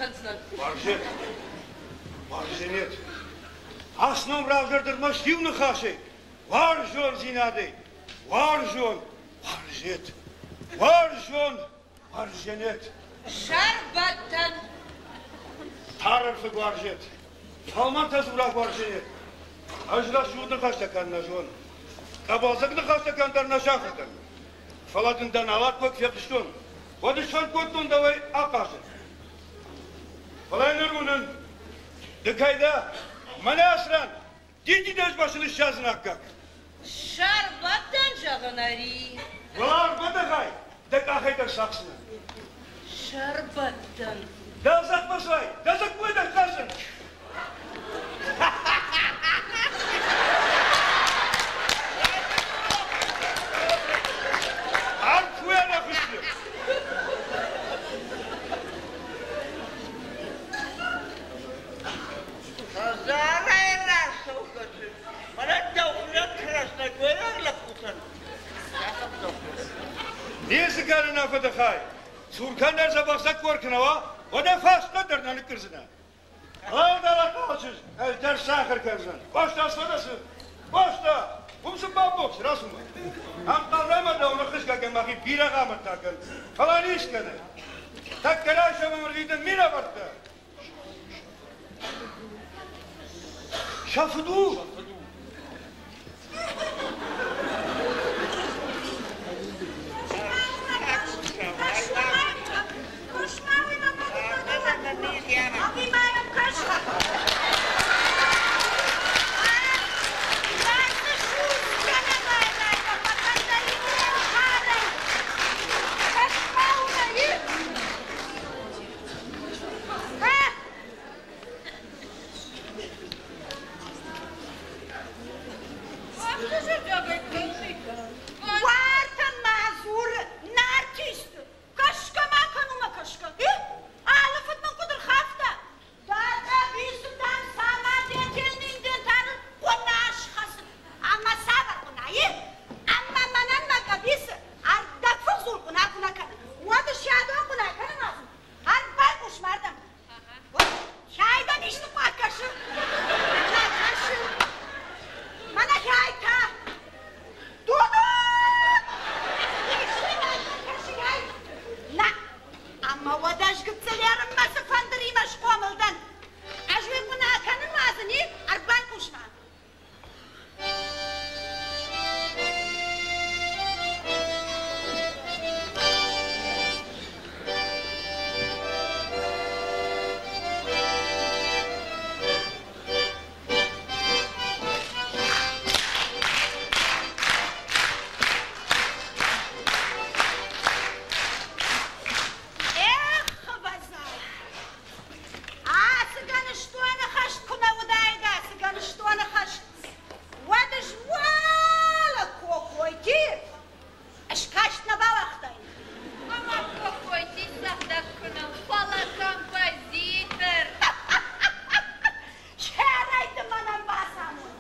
кӕндзынӕн.
Уарзет, Уарзенет, ацы ном равзӕрд ӕрмӕст иу ныхасӕй, уарзондзинадӕй, уарзон, Уарзет, уарзон, Уарзенет.
Сӕрбӕттӕн.
Тарӕрфыг уарзет, фӕлмӕнтӕ дзурӕг уарзенет. Ӕз рӕсугъд ныхӕстӕ кӕн нӕ зонын. Къӕбӕлдзыг ныхӕстӕ кӕн дӕр нӕ сахуыр дӕн. Фӕлӕ дын дӕ налат куы фехъуыстон, уӕд сфӕнд кодтон дӕуӕй ахъазын. Фӕлӕ ныр уынын, ды кӕй дӕ, мӕнӕ ацы ран Дидинӕг ма сын ссадзын аккаг.
Сӕрбӕттӕн зӕгъын ӕри?
Уӕларвбӕдӕгӕй дӕ къахӕй дӕр сахсынӕн.
Сӕрбӕттӕн.
Дӕлдзӕхмӕ суай, дӕ дзыккуйы дӕр хӕссын. Арт уӕлӕхуысты.
Хӕдзарӕй рацӕугӕ чызг, мӕнӕ дӕу красногойраг лӕппутӕн
Ницы кӕнын афӕдзы хай. Цуркӕн дӕр дзӕбӕх дзӕккор куы нӕ уа, уӕд ӕй фӕстӕ дӕр нӕ ныккӕрдзынӕ. Ӕлдар хъал чызг, ӕз дӕр сахар кӕндзынӕн. Къоста сфӕдӕсы! Къоста! Уым цы бабокс, рацу-ма. Ӕнхъӕлмӕ дӕу ныххызгӕгӕ мӕхи бирӕ гъамӕдтӕ кӕн, фӕлӕ ницы кӕны. Тӕккӕ райсом ӕрвитын минӕвӕрттӕ. Сӕ фыд у?
Уартӕ ма дзуры нӕ артист. Кӕсгӕ ма кӕн уымӕ кӕсгӕ. И? Алы фыд мын куыд ӕрхафта. Дӕ къӕбицы, дам, цӕмӕ детелниндентарын хъуына схӕцыд. Ӕмӕ цавӕр хъуына, и? Ӕмӕ мӕнӕн мӕ къӕбицы ӕрдӕгфых хъуына куы нӕ кӕны, уӕд сӕдон хъуына кӕнын уадзын. Ӕрбайхъус ма ардӕм. Хайдӕн исты хъуаг кӕсы? Нӕ кӕсы. Мӕнӕ хай та. Дуду! Нӕ, ӕмӕ уӕд ӕз гыццыл ерынмӕ цы фӕндыримӕ схъомыл дӕн. Ӕз уый хъуына кӕнын уадзын, и? Ӕрбайхъус ма. Эх, ӕвӕдза! Ацы гӕныстоны хӕст куы нӕ уыдаид, ацы гӕныстоны хӕст, уӕд ӕз уӕлӕ Кокойти ӕскаст нӕ бауагътаин.
Ӕмӕ Кокойти цӕгъдӕг куы нӕ, фӕлӕ композитор.
Хӕрӕй ды мӕнӕн бацамон.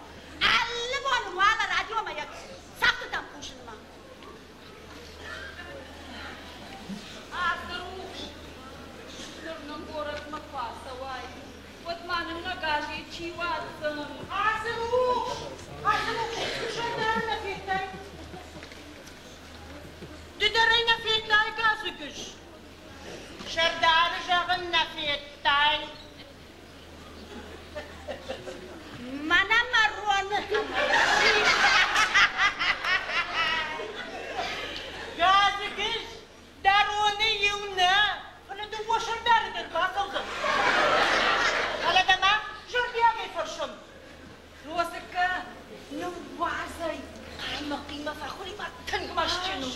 Алы бон уӕлӕ радиомӕ йӕ цӕгъдтытӕм хъусынмӕ.
Ацы рухс ныр нын горӕтмӕ куы ацӕуай, уӕд ма нын нӕ газет чи уадздзӕн?
Ацы рухс! Ацы рухс сӕрдары нӕ федтай? Ды дӕр ӕй нӕ федтай, Газыкыс? Сӕрдары зӕгъын нӕ федтай?
Мӕнӕ мӕ роны.
Газыкыс, дӕ роны иу нӕ, фӕлӕ дыууӕ сӕрдары дӕр бацӕудзӕн. Фӕлӕ дӕ мах зӕрдиагӕй фӕрсӕм. Розыкка, ныууадз ӕй, хъаймӕ-хъимӕ фӕхуыримӕ тынг мӕстджын у.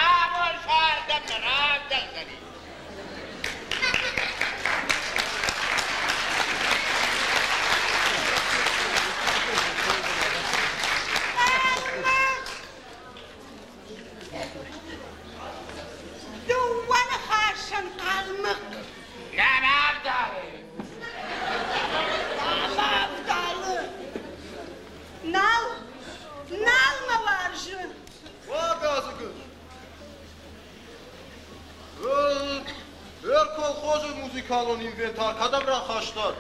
Абон сӕрдӕм нӕ равдӕлдзӕни.
Дыууӕ ныхасӕн хъалмыхъ.
Нӕ равдӕлы.
Нӕ равдӕлы. Нал, нал мӕ уарзы.
Уӕ, Эр колхозы музыкалон инвентар кӕдӕм рахастат?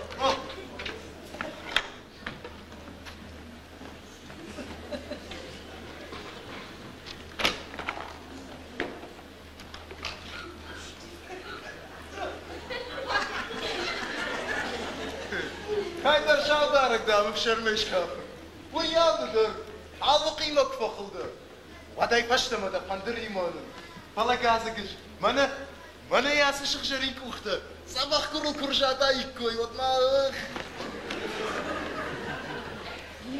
Кӕйдӕр саударӕг дам ӕфсӕрмӕй скафы. Уый алы дӕр, хъалмыхъимӕ куы фӕхылдӕр. Уӕдӕй фӕстӕмӕ дӕ фӕндыримӕ нын. Фӕлӕ Газыгыз, мӕнӕ, мӕнӕ ацы сыгъзӕрин къухтӕ дзӕбӕх гуырыл куы рзадаиккой, уӕд ма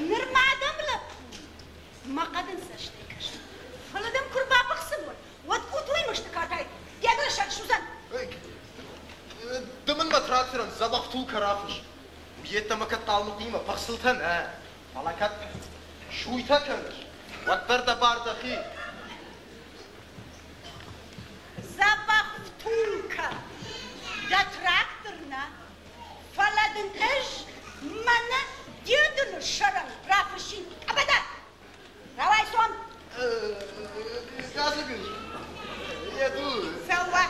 Нырма дӕм лӕппу, мӕ хъӕдын цӕстӕй кӕсын. Фӕлӕ дӕм куы рбабыхсын уой, уӕд къутуйы мысты катай йӕ дӕсӕг судзӕн.
Ды мын мӕ тракторӕн дзӕбӕх тулкӕ рафыс. Йеддӕмӕ кӕд хъалмыхъимӕ пӕхцылтӕ нӕ, фӕлӕ кӕд суйтӕ кӕныс, уӕддӕр дӕ бар дӕхи.
Дзӕбӕх втулкӕ, дӕ трактор нӕ, фӕлӕ дын ӕз мӕнӕ де дылы сӕрӕн рафыссин къӕбӕда. Рауай цом.
Газыгыз, йе ду.
Цӕуа.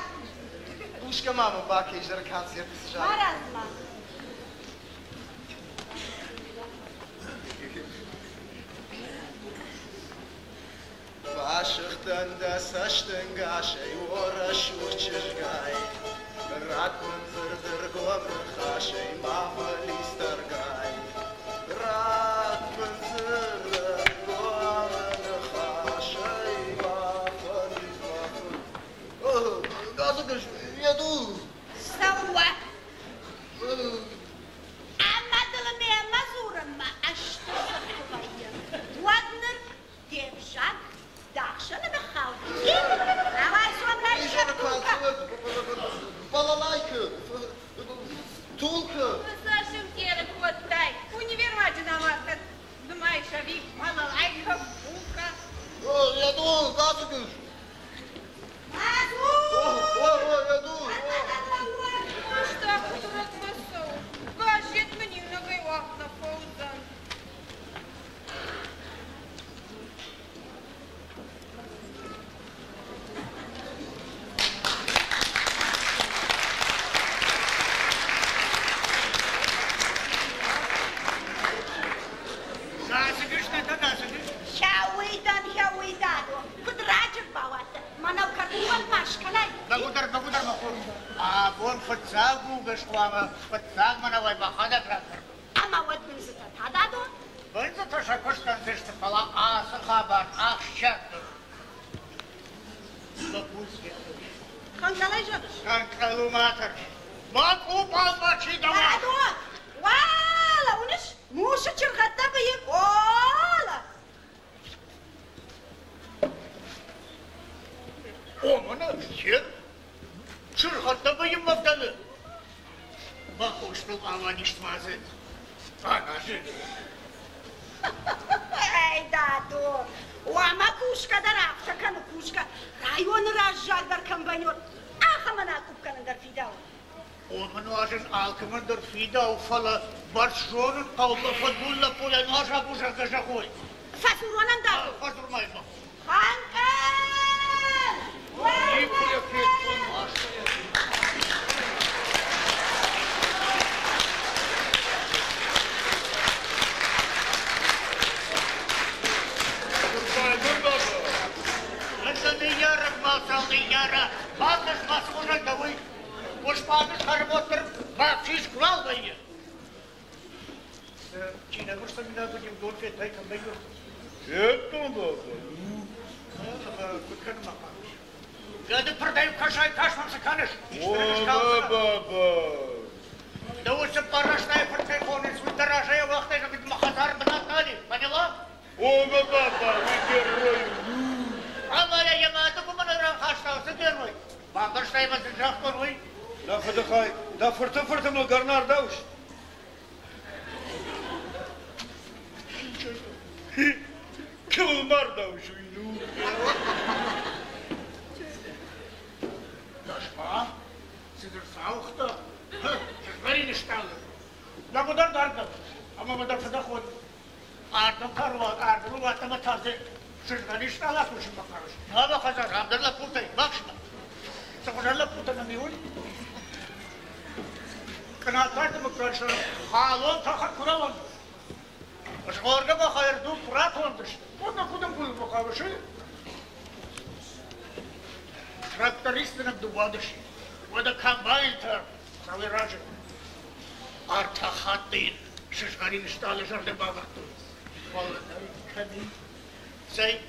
Хъусгӕ ма мын бакӕ изӕры концерты цы зары.
Марадз-ма.
Фӕсыгъдӕн дӕ цӕстӕнгасӕй, о рӕсугъд чызгай, Ратт мын дзырд ӕргом ныхасӕй, ма фӕлидз тӕргай. Ратт мын дзырд ӕргом ныхасӕй, ма фӕлидз, ма фӕлидз. Газыгыз, йе ду.
Цӕуа. Ӕмӕ дыл мемӕ дзурынмӕ ӕстыр дзырд куы вӕййы, уӕд ныр де взаг дӕ ахсӕны ныххауди. Рауай цом, райсӕм тулкӕ.
Балалайкӕ, тулкӕ.
Цас ӕмтъеры кодтай? Универмаджы нӕма нымайыс ӕви балалайкӕ, втулкӕ?
Йе ду, Газыгыз.
Мадзур!
О, о, йе ду.
Фӕстаг дурӕгмӕ цӕуы. Газет мын иунӕгӕй уагъд нӕ фӕуыдзӕн.
Хӕуыйдан, хӕуыйдадо, куыд раджы рбауадтӕ, мӕнӕу кӕрдынвӕнд ма скӕнай.
Бӕгуыдӕр, бӕгуыдӕр, мӕ хур. Абон фыццаг у гӕсхъуамӕ, фыццаг мӕнӕуӕй мӕхӕдӕг ракӕрдон.
Ӕмӕ уӕд бындзытӕ та, дадо?
Бындзытӕ сӕ куыст кӕндзысты, фӕлӕ ацы хабар ахсджиагдӕр. Лӕппу федтой.
Хӕнкъӕлӕй зӕгъыс?
Хӕнкъӕл у ма тӕрс. Мӕ къубал ма чи дӕуа!
Дадо! Уӕлӕ, уыныс, мусы чыргъӕдтӕ быйы. Уӕлӕ!
О, мӕнӕ фен, чыргъӕдтӕ быйынмӕ вдӕлы. Мӕ хъустыл ауадис ма дзы аназы.
Эй, дадо, уӕмӕ кусгӕ дӕр афтӕ кӕны, кусгӕ. Районы раззагдӕр комбайнер ахӕмӕн акъупп кӕнын дӕр фидауы.
Омӕ нуазын алкӕмӕн дӕр фидауы, фӕлӕ бӕрц зонын хъӕуы мӕ фыдгул лӕппуйӕ нуазаг у, зӕгъгӕ, зӕгъой.
Фӕсуронӕн дадо.
Фӕсурмӕ мӕ.
Хӕнкъӕл!
Никуы йӕ федтон нуазгӕйӕ.
Нырбайгон баба.
Ӕндӕр ныййарӕг мацал ныййара, бакӕс ма цы хуызӕн дӕ уый. Уысмӕны сӕрмотыр бафсис куы нал вӕййы. Чи нӕ гуырдзы минӕг уыди, уыдон федтай кӕм вӕййы?
Федтон, баба.
Куыд кӕны мӕ хъӕбыс? Гӕды пырдӕй кӕсай, кӕс мӕм цы кӕныс?
О, баба.
Дӕ уыцы пъӕрӕстӕй фыртӕй хонынц, уый дӕ разӕй ауагътай, зӕгъын, мӕ хӕдзар бынат нал и, поняла?
О, баба, уый герой у.
Ӕмӕ йӕ мады куы рахаста, уыцы герой. Бамбӕрстай мӕ цы загътон, уый?
Дӕ фыдыхай, дӕ фырты фырты мыл гӕрнар дауыс. Кӕуыл мардауыс уый, ну?
Кӕс-ма, цыдӕр сауыгъта. Сызгъӕрин стъалы. Лӕгуыдӕр дардӕр, ӕмӕ мӕ дӕр фыдӕх уӕд. Ардӕм та ардӕм уат ӕмӕ та дзы Сызгъӕрин стъалы кусынмӕ хъавыс? Нӕ, мӕ хӕдзар, ам дӕр лӕппутӕй, бахсмӕ. Цы хуызӕн лӕппутӕ нӕм и, уый? Кънататы мыггаг сӕ халон тӕхӕг куы рауӕнды. Згъоргӕ бӕхӕй ӕрду куы ратондысты, уӕд нӕ куыд ӕмбулынмӕ хъавыс, и? Трактористы нӕм дыууадӕс и. Уӕдӕ комбайнтӕ Хуыцауӕй разы. Ӕртӕ хатты йын сызгъӕрин стъалы зӕрдӕ бавӕрдтой. Фӕлӕ нӕй кӕм и? Цӕй,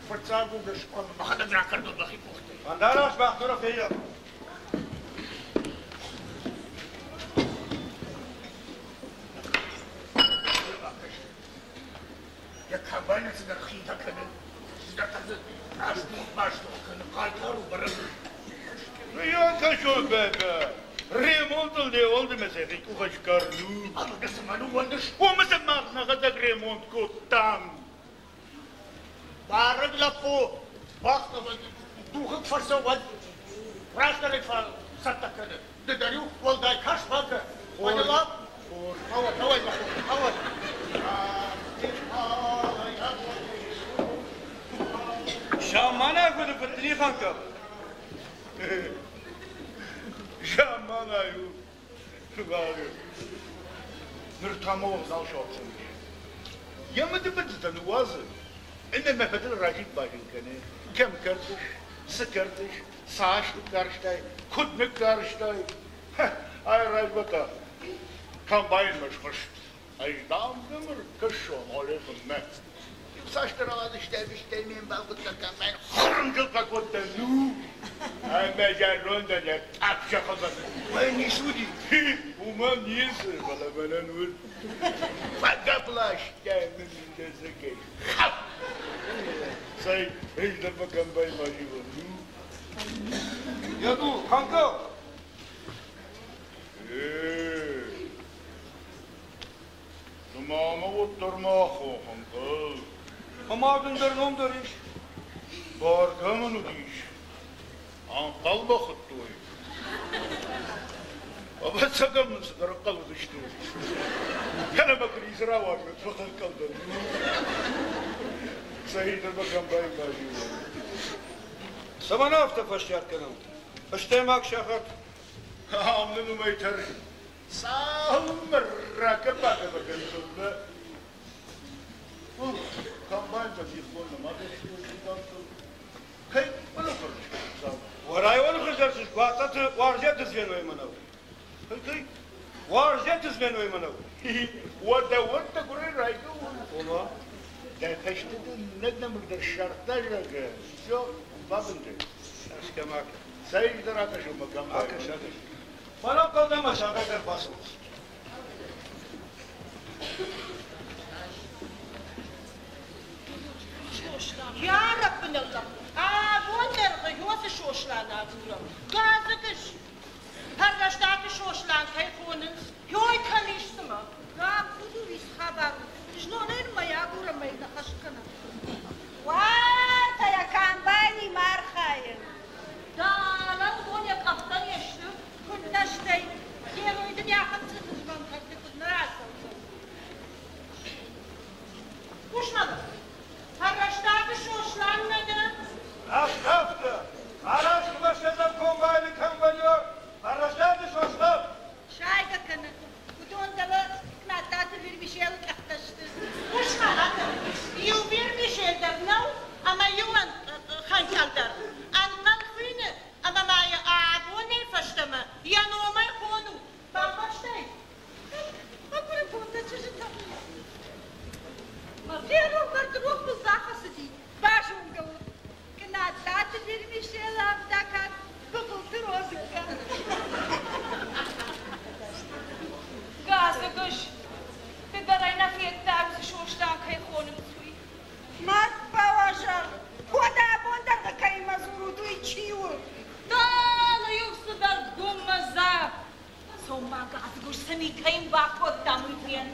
фыццаг угӕс хъуамӕ мӕхӕдӕг ракӕрдон мӕхи къухтӕй.
Фӕндараст бӕхдоры феййау.
Йӕ комбайны цыдӕр хинтӕ кӕны, цыдӕртӕ дзы раздух-баздух кӕны, хъайтар у бӕрӕг.
Ну, я кӕсон, бӕбӕ, ремонтыл не уӕлдымӕ сӕхи къухӕй скӕрну.
Ӕмӕ дӕ цымӕ ныууӕндыс?
Уымӕ сын мах нӕхӕдӕг ремонт кодтам.
Барӕг лӕппу, бӕх духыг фӕрцӕуӕд, раздӕрӕй фӕцӕттӕ кӕны. Ды дӕр-иу уӕлдай каст бакӕ. Уӕлӕ Хауӕд, хауӕд, хауӕд.
Замманай куыд фыдтрихан кӕм?
Замманай у. Ныр та мӕ уазал сауцӕуис. Йӕ мыдыбындзытӕ ныууадзы, ӕмӕ мӕ фӕдыл разил-базил кӕны. Кӕм кӕрдыс, цы кӕрдыс, цас ныккарстай, куыд ныккарстай. Ай размӕ та комбайнмӕ схызт. Ӕз, дам, ныр кӕссон Олегмӕ. Иуцасдӕр ауадыстӕй стӕй ме мбал куыддӕр комбайн хъырнгыл фӕкодта, ну, ӕмӕ зӕрондӕн йӕ тъӕпп зӕххыл Уый ницы уыди? Уымӕн ницы, фӕлӕ мӕнӕн уыд. Фӕгӕпп ластай мын языкӕй. Хап! Цӕй, ӕз дӕр мӕ комбайн зилон, ну.
Еду, Ханко!
Цыма мӕ уӕддӕр ма хохӕн хъӕу.
Ӕмӕ дын дӕр ном дӕр ис?
Бӕргӕ мын уыдис. Ӕнхъӕлмӕ хуыдтой. Ӕвӕццӕгӕн мын цыдӕр ӕнхъӕл уыдысты. Кӕнӕ мӕ куы ницы рауадзут, фӕхӕнхъӕл дӕн. Цӕйдӕр мӕ комбайн базилон.
Цӕмӕн афтӕ фӕстиат кӕнӕм? Стӕй сахат.
Ам нын уымӕй тӕрсын. Цалынмӕ ракӕ-бакӕ кӕнын, комбайнтӕ дихгонд нӕма фесты, кӕй
Уӕ районы хуыздӕр чызг Уацаты Уарзеты звенойы мӕнӕу. Кӕй? Уарзеты звенойы мӕнӕу.
Уӕдӕ уӕддӕ гуырӕй райгӕ у.
Ома?
Дӕ фӕсте дын иннӕ нӕмыг дӕр ссардта, зӕгъгӕ, все, бабын дӕ.
Ӕскӕмӕк.
Цӕй дӕр акӕсон мӕ комбайн.
Акӕс, акӕс. Фӕлӕ хъӕлдӕмӕ сӕхӕдӕг бацӕуынц.
Йарӕппынӕллӕх, абон дӕргъы Йосы Сослан агурӕм. Газыкыс, Пӕррӕстаты Сослан кӕй хонынц, ёй кӕм ис цымӕ?
Гаппуду ис хабар у. Знонӕй мӕй агурӕм мӕй ныхас кӕнӕм.
Уӕртӕ йӕ комбайнимӕ архайы.
Дӕлӕ уыдон йӕ къӕхтӕ не сты.
Куыннӕ стӕй, герой дын ахӕм цъыфы змӕнтӕгты куыд нӕ рацӕудзӕн.
Хъус-ма, Пӕррӕстаты Сослан нӕ дӕ?
Раст афтӕ! Араст машинӕ комбайны комбайнер Пӕррӕстаты Сослан!
Сайгӕ кӕны. Уыдон дӕлӕ Кнаттаты Вермишелы къӕхтӕ сты.
Хъус-ма, иу Вермишел дӕр нӕу ӕмӕ иу хӕнкъӕл дӕр. Ӕнхъӕл хуины ӕмӕ ма йӕ абонӕй фӕстӕмӕ йӕ номӕй хонут. Бамбӕрстай?
Мӕгуыры бонтӕ чызджытӕ. Ферох мӕрдырох мыл бахӕцыди. Базонгӕ ут. Кнаттаты Вермишелы ӕвдакат Быбылты Розыкка.
Газыгыз, ды дӕр ӕй нӕ федтай, уыцы Сослан кӕй хонынц, уый.
Мард бауазал, уӕдӕ абон дӕргъы кӕимӕ дзурут, уый чи у?
Дӕлӕ иу цыдӕр гуыммыза. Цом-ма, Газыгуыз, цы ми кӕй бакодтам, уый фен.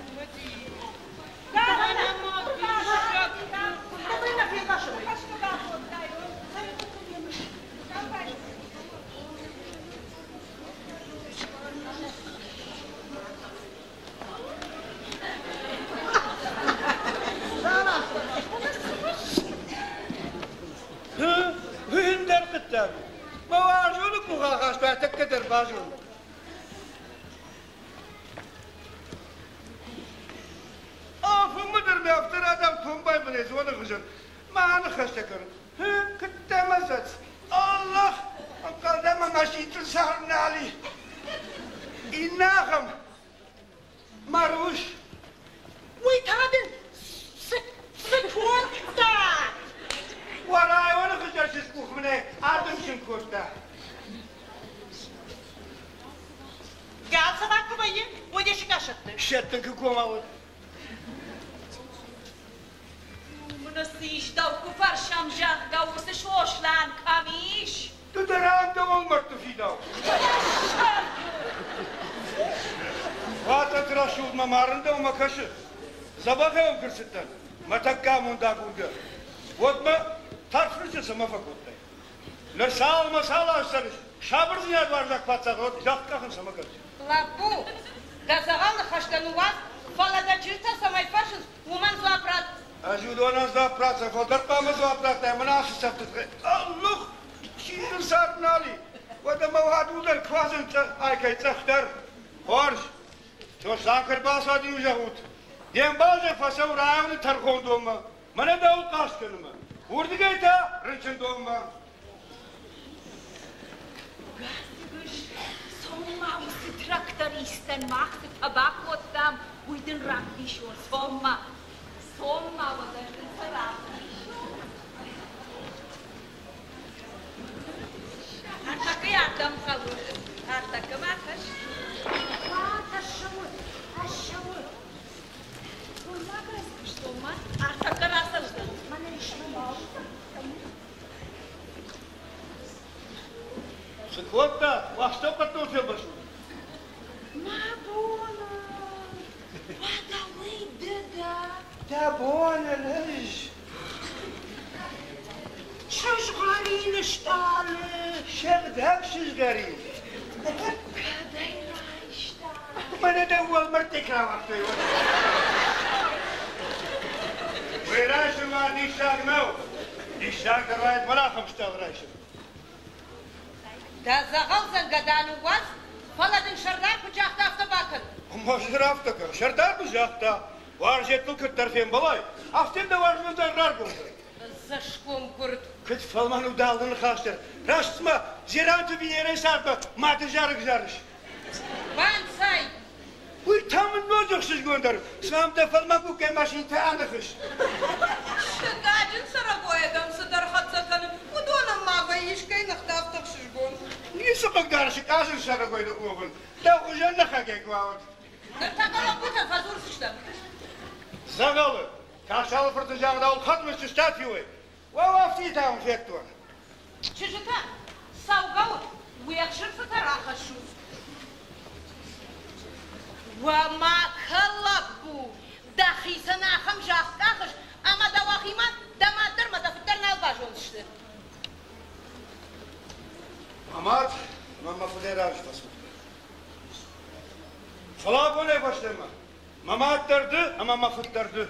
базон. Афонмӕ дӕр мӕ афтӕ радав томбай бынӕй зоны хуызӕн. Ма аныхӕстӕ кӕнут. Хы, куыдтӕ мӕ цӕц. Аллах, ӕнхъӕлдӕн мӕ машинтыл сӕр нал и. Иннӕ ахӕм Марусь.
Уый та дын цы цы кодта?
Уӕрайоны хуызӕн чызг мын адымсын кодта.
Галцӕвӕг куы вӕййы, уӕд йӕ сыкъа сӕтты.
Сӕттын куы комау уыд.
Мын цы ис дӕу куы фӕрсӕм, зӕгъгӕ, уыцы Сослан кӕм ис?
Ды дӕр ам дӕ уӕлмӕрдты фидау. Уататы рӕсугъдмӕ марын дӕумӕ кӕсы. Дзӕбӕхӕй уӕм куы рцыдтӕн, мӕ тӕккӕ амонд агургӕ, уӕд мӕ тарф цӕмӕ фӕкодтай? Ныр цал ӕмӕ цал аз цӕрыс, сабырдзинад уарзаг паддзах уӕд зӕхх къахын цӕмӕ кӕныс?
Лӕппу, дӕ дзӕгъӕл ныхӕстӕ ныууадз, фӕлӕ дӕ чызджытӕ цӕмӕй фӕрсынц, уымӕн дзуапп ратт.
Ӕз уыдонӕн дзуапп ратдзӕн, фылдӕр хъуамӕ дзуапп раттай, мӕнӕ ацы цӕфты тыххӕй. Ӕллух! Чи дын цард нал и? Уӕдӕ мӕ уадул дӕр куадзӕн айкӕй цъӕхдӕр. Хорз. Сослан куы ӕрбацӕуӕд-иу зӕгъут. Де мбал дӕр фӕцӕуы районы тӕрхондонмӕ. Мӕнӕ дӕуыл хъаст кӕнынмӕ. Уырдыгӕй та рынчындонмӕ.
Гӕсгӕс, цом-ма уыцы трактористӕн мах цы фӕбакодтам, уый дын равдисон, цом-ма. Цом-ма, уӕдӕ дын сӕ равдисон. Ӕртӕккӕ ардӕм хъӕуы, ӕртӕккӕ ма кӕс.
Ӕссӕуы, ӕссӕуы.
Цом-ма, Гӕсгӕс, цом-ма, ӕртӕккӕ рацӕудзӕн.
Мӕнӕ ис мӕ
Цы кодта? Уастӕу фелвӕсут.
Мӕ бона! Уӕдӕ уый ды дӕ?
Дӕ бонӕн ӕз.
Сызгъӕрин стъалы!
Сыгъдӕг сызгъӕрин!
Кӕдӕй райста?
Мӕнӕ дӕ уӕлмӕрдтӕй куы рауагътой, уӕд. Уый райсын ма диссаг нӕу. Диссаг дӕр уаид мӕн ахӕм стъалы райсын.
Дӕ дзӕгъӕл дзӕнгӕда ныууадз, фӕлӕ дын сӕрдар куыд загъта, афтӕ бакӕн.
Ма афтӕ кӕн. Сӕрдар куы загъта, уарзеттыл куыддӕр фембӕлай, афтӕ дӕ уарзон дӕр раргом кӕн.
Ӕдзӕсгом гуырд.
Куыд фӕлмӕн у дӕ алы ныхас дӕр. Раст цыма Дзеранты Венерӕйы цардмӕ мады зарӕг зарыс.
Банцай!
Уый та мын ноджы ӕхсызгондӕр, цыма дӕ фӕлмӕн къухӕй машинӕтӕ аныхыс.
Сыкъаджын цӕрӕгойӕ дӕм цыдӕр хӕццӕ кӕны, уыдонӕн ма вӕййы искӕй ныхтӕ афтӕ ӕхсызгон.
Ницы хъыгдары сыкъаджын цӕрӕгойы уӕвын, дӕ хуызӕн ныхагӕй куы ауад.
Ныртӕккӕ лӕппутӕн фӕдзурдзыстӕм.
Дзӕгъӕлы, Касалы фырты загъдау хатмӕ сыстад-иуӕй, уӕ афтидтӕ уын федтон.
Чызджытӕ, цӕугӕут, уе хсырфытӕ рахӕссут. Уӕ ма кӕ лӕппу, дӕхицӕн ахӕм загъд къахыс, ӕмӕ дӕ уӕхимӕ дӕ мад дӕр ӕмӕ дӕ фыд дӕр нал базондзысты.
Мӕ мад ӕмӕ мӕ фыдӕй раджы фӕцудта. Фӕлӕ абонӕй фӕстӕмӕ мӕ мад дӕр ды ӕмӕ мӕ фыд дӕр ды.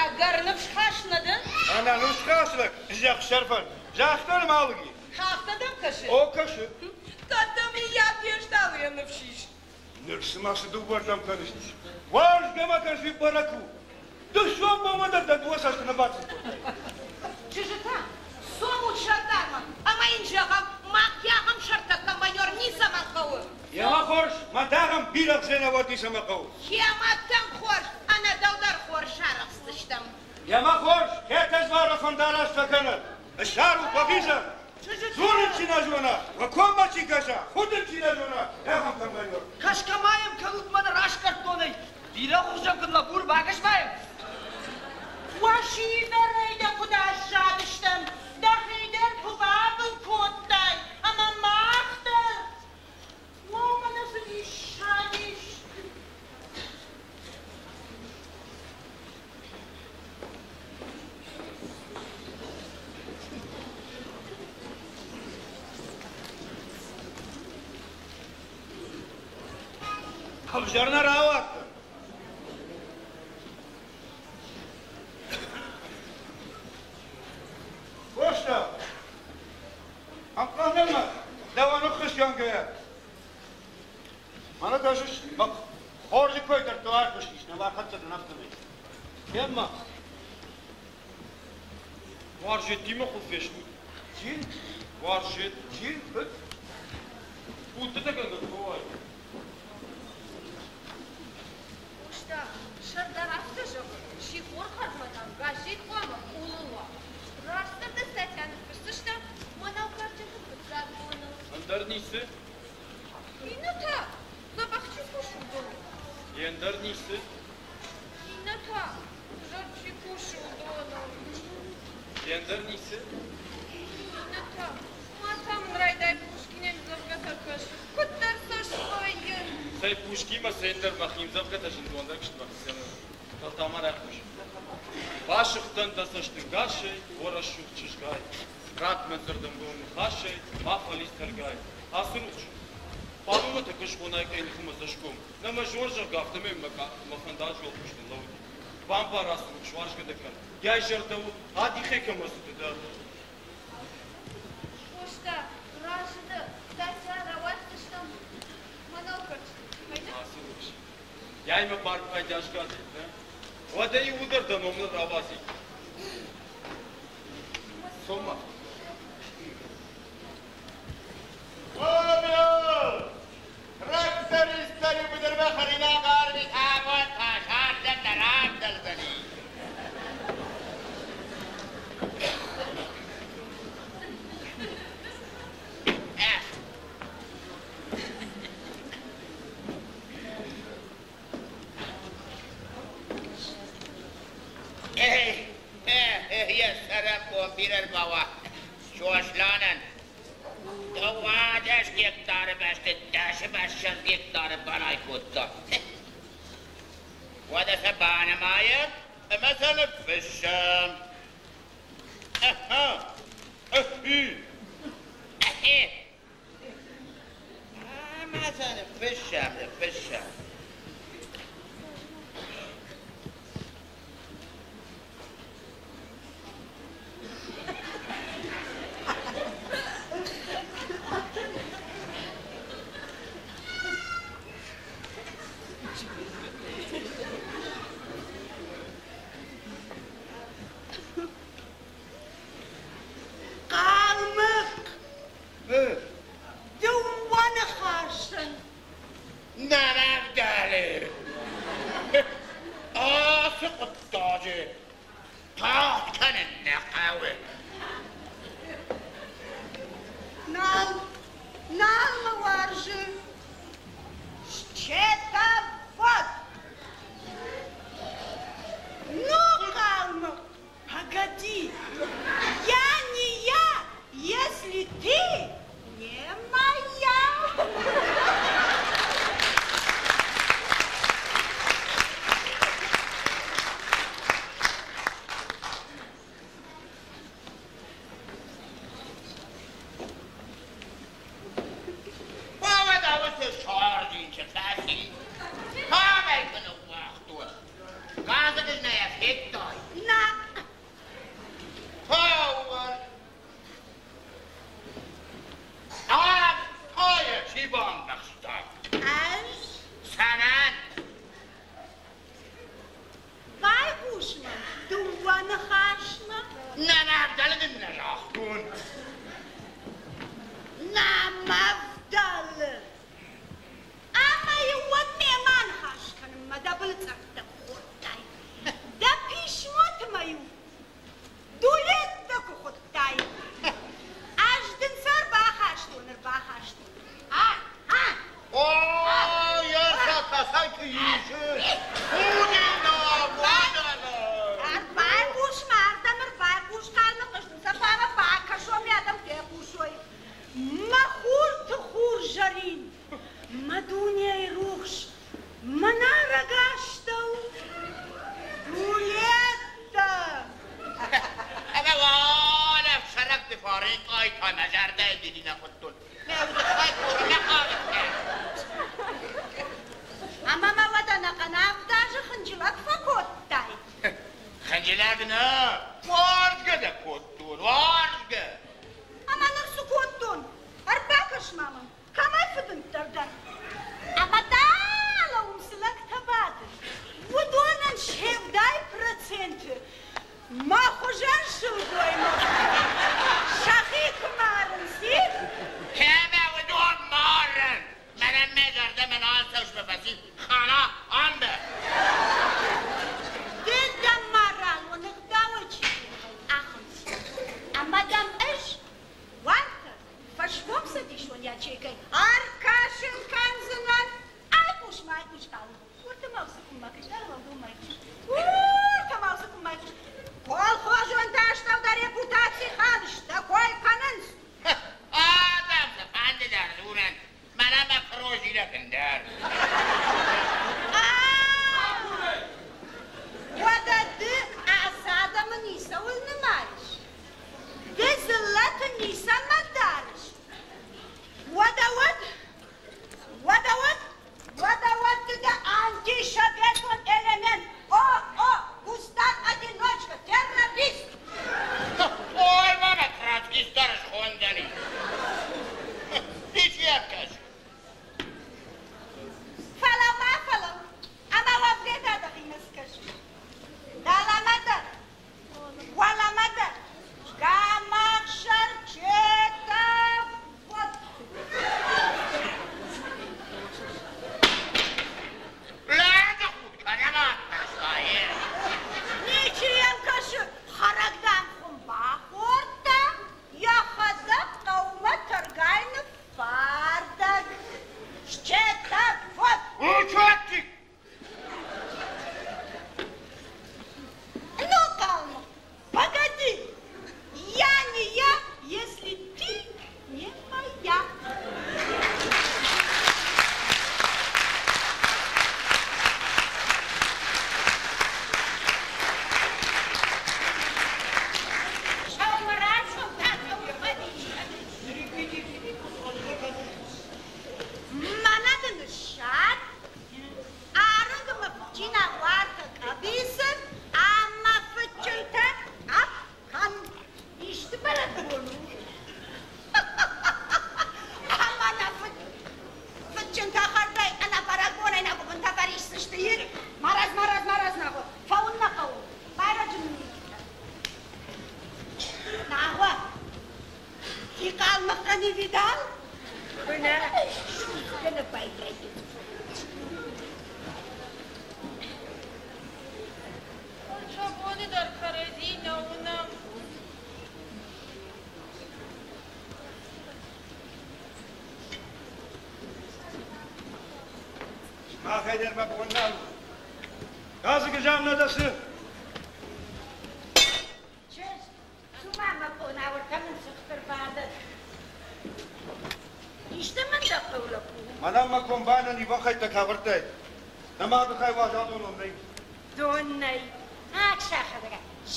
Ӕгӕр ныфсхаст нӕ дӕ?
Ӕнӕ ныфсхаст лӕг, зӕхсӕрфӕн, загъта нӕм алыги.
Афтӕ дӕм кӕсы?
О, кӕсы.
Кӕд дӕм мыййаг не стъалыйӕ ныфс ис?
Ныр цыма цы дыууӕрдӕм кӕныс? Уарзгӕ ма кӕныс, уый бӕрӕг у. Дысон бонмӕ дӕр дӕ дыууӕ цӕсты нӕ бацин кодтай.
Чызджытӕ, цомут сӕрдармӕ ӕмӕ йын зӕгъӕм, мах ахӕм сӕртӕгтӕ майор ницӕмӕн хъӕуы.
Йемӕ хорз, мӕ дӕгъӕм бирӕгъ зенӕуӕд ницӕмӕ хъӕуы.
Йемӕ тынг хорз, ӕнӕ дӕу дӕр хорз сарӕхсдзыстӕм.
Йемӕ хорз, хетӕзвары фӕндараст фӕкӕнӕд. Ссарут уӕхицӕн. Дзурын чи нӕ зона, уӕ коммӕ чи кӕса, худын чи нӕ зона, ахӕм комбайнер.
Кӕсгӕ ма йӕм кӕнут мӕнӕ раскъӕрдтонӕй. Бирӕ хуызӕн куыд лӕбур, бакӕс ма йӕм.
Уӕ сидзӕрӕй дӕ куыд аззадыстӕм, дӕхи дӕр куы бабын кодтай, ӕмӕ мах дӕр. Уӕ, мӕнӕ цы диссаг ис!
Ӕвзӕр нӕ рауадтӕн. Къоста, ӕнхъӕлдӕн ма, дӕуӕн ӕххуысгӕнгӕйӕ,
Уарзеттимӕ хуыл фестут.
Чи?
Уарзет.
Чи? Фыд?
Худтытӕгӕнгӕ куы уай.
Къоста, сӕрдар афтӕ зӕгъы, сихор хӕрдмӕ, дам, газет хъуамӕ къулыл уа. Растдӕр дӕ статья ныффысдзыстӕм мӕнӕу кӕрчыты фыццаг боныл.
Ӕндӕр ницы?
Иннӕ та, дзӕбӕх чи кусы, уыдоныл.
Ӕндӕр ницы?
Иннӕ та, ӕвзӕр чи кусы, уыдоныл.
Ӕндӕр ницы?
Иннӕ та, ма та мын райдай Пушкинӕн ӕмдзӕвгӕтӕ кӕсын. Куыддӕр сӕ свӕййын.
Цӕй Пушкинмӕ, цӕй ӕндӕр мӕхи ӕмдзӕвгӕтӕ зындгонддӕр сты мӕхицӕн. Фӕлтау ма райхъус. Басыгъдтӕн дӕ цӕстынгасӕй, о рӕсугъд чызгай. Ратт мӕ дзырдӕнгом ныхасӕй, ма фӕлидз тӕргай. Ацы рухс хъуамӕ мӕ тӕккӕ схонай къӕйныхы мӕ цӕсгом. Нӕ мӕ зон, зӕгъгӕ, афтӕмӕй мӕ фӕндаджы уӕлхъус ныллӕууыди. Бамбар ацы рухс, уарзгӕ дӕ кӕн. Йӕ зӕрдӕ у, адихӕй кӕм ӕрцыд дӕ.
Къоста, разы дӕ, статья рауадздзыстӕм мӕнӕу кӕрчыты.
Ацы рухс. Яймӕ бард дӕсгай нӕ? Уӕдӕ иууылдӕр дӕ ном ныр рауадзид. Цом-ма.
Павел! Трактористтӕ-иу быдырмӕ хӕринаг арвит абон та сӕрдӕн нӕ равдӕлдзӕни. Йӕ сӕрӕнбон бирӕ рбауа Сосланӕн. 12 гектары бӕсты 10 гектары банай кодта. Уӕдӕ сӕ банымайӕм ӕмӕ сӕ ныффыссӕм. Аха! Ӕхи! Ӕхе! Ӕмӕ сӕ ныффыссӕм, ныффыссӕм.
Хъалмыхъ! Дыууӕ ныхасӕн.
Нӕ равдӕлы. Ацы хъуыддаджы тагъд кӕнын нӕ хъӕуы.
Нал, нал мӕ уарзы. Счетовод! Ну, Калмык, погоди! Я не я, если ты не моя!
Уӕдӕ уыцы сардинчы фӕци. Цӕмӕй куы ныууагътон? Газы нӕ федтай?
Нӕ.
Фӕуӕр. Афтӕ чи бамбӕхста?
Ӕз?
Цӕмӕн?
Байхъус мӕм дыууӕ ныхасмӕ.
Нӕ мӕ ӕвдӕлы дын нӕ загътон.
Нӕ мӕ вдӕлы. Ӕмӕ-иу уӕд мемӕ ныхас кӕнынмӕ дӕ былыцъӕрттӕ куы хордтай. Дӕ писмоты ма-иу дулеттӕ куы хуыдтай. Ӕз дын сӕ ӕрбахастон, ӕрбахастон. А, а!
О, йӕ кӕсӕй куы исы! Худинаг, уӕдӕ!
Ӕрбайхъус ма ардӕм, ӕрбайхъус, калмы хъызт сӕ хъуамӕ бакӕсой, ме адӕм фехъусой. Мӕ хурты хурзӕрин, мӕ дунейы рухс, мӕ нарӕг астӕу, Джульеттӕ!
Ӕмӕ уал ӕфсӕрӕгты фаринкъай та мӕ зӕрдӕйы дидинӕ хуыдтон. Мӕ удыхай куры мӕ хъавыдтӕ.
Ӕмӕ мӕ уӕд ӕнӕхъӕн 7 азы хынджылӕг фӕкодтай?
Хынджылӕг нӕ, уарзгӕ дӕ кодтон, уарзгӕ.
Ӕмӕ ныр цы кодтон? Ӕрбакӕс-ма мӕм, кӕмӕй фыдынддӕр дӕн? Ӕмӕ дӕлӕ уым цы лӕгтӕ бады, уыдонӕн се 70% Мӕ хуызӕн сылгоймӕгтӕ сӕхи куы марынц, и?
Кӕмӕ уыдон марын? Мӕнӕн мӕ зӕрдӕмӕ нал цӕуыс фӕци, хана амбӕ.
Ды дӕ моралон ӕгъдауӕй чи ахынц, ӕмӕ дӕм ӕз уартӕ фӕсфомцӕдисон ячейкӕй ӕркӕсын кӕндзынӕн. Айхъус ма, айхъус, хъӕуы. Уырты ма уыцы къуыммӕ кӕс, уӕлдон айхъус. Уырты ма уыцы къуыммӕ айхъус. Колхозонты астӕу дӕ репутаци халыс, дӕ кой кӕнынц.
Адӕм сӕ фӕнды дӕр дзурӕнт, мӕнӕ мӕ куырой ӕндӕр.
Уӕдӕ ды ацы адӕмы ницӕуыл нымайыс? Ды дзыллӕты ницӕмӕ дарыс? Уӕдӕ уӕд, уӕдӕ уӕд, уӕдӕ уӕд ды дӕ антисоветон элемент! О-о, кустар-одиночка, террорист!
Ой, мамӕ, троцкист дӕр схондзӕни. Ничи ӕркӕсы.
Фӕлӕ-ма фӕлӕуу, ӕмӕ уӕвгӕ та дӕхимӕ скӕс. Дӕлӕмӕ дӕр, уӕлӕмӕ дӕр, гӕмӕхсӕр четӕ вот.
Лӕджы худ кӕнӕм аппӕрста,
Ничи йӕм кӕсы, хӕрӕг, дам, хуым бахордта, йӕхӕдӕг хъӕумӕ тӕргай ныффардӕг. Счетовод!
Учетчик!
Ну, Калмык, погоди! Я не я, если ты не моя. Сӕумӕрайсом та цӕуы фӕдис. Мӕнӕ дын ссад, арынгмӕ фыджина уартӕ къӕбицы ӕмӕ фыдджынтӕ ӕфхӕн. Исты бӕрӕгбон у? Ӕмӕ нӕ фыд фыдджынтӕ хӕрдӕй ӕнӕ бӕрӕгбонӕй нӕ гуыбынтӕ фӕрисдзысты, и? Марадз, марадз, марадз, нагъуы, фӕуын нӕ хъӕуы. Байрӕджы мын Нагъуӕ, ты Къалмыкъа не видал? Куынӕ, судзгӕ нӕ байрайы.
Ӕртӕ дӕр кӕрӕдзи нӕ уынӕм.
Махӕй дӕр мӕ бон нал у. Газы зам нӕ дӕсы.
Чызг, цума мӕ къона уӕртӕ мын цыхцыр бады. Исты мын дӕ хъӕуы, лӕппу?
Мӕнӕн мӕ комбайнӕн ивӕхӕйттӕ кӕвӕрдтай. Нӕ мады хай уазал доном нӕй.
Дон нӕй. Аг сӕхӕдӕг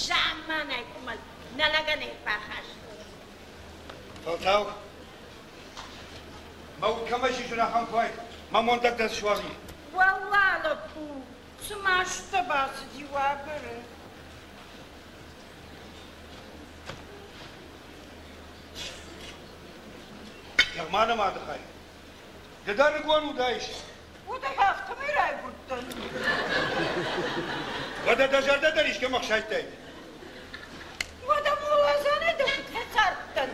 замманай къуымӕл нӕ лӕгӕн ӕрбахастон.
Фӕлтау мӕ уд кӕмӕй сисын ахӕм куы уаид, мӕ мондаг дӕ суадзин.
Уӕууа, лӕппу, цы маст дӕ бацыди уавӕры?
Зӕгъ-ма нӕ мады хай, ды дӕр рыгон уыдаис?
Уӕдӕ афтӕмӕй райгуырдтӕн.
Уӕдӕ дӕ зӕрдӕ дӕр искӕмӕ хсайдтаид?
Уӕдӕ моладзанӕй дӕ куыд фӕцардтӕн?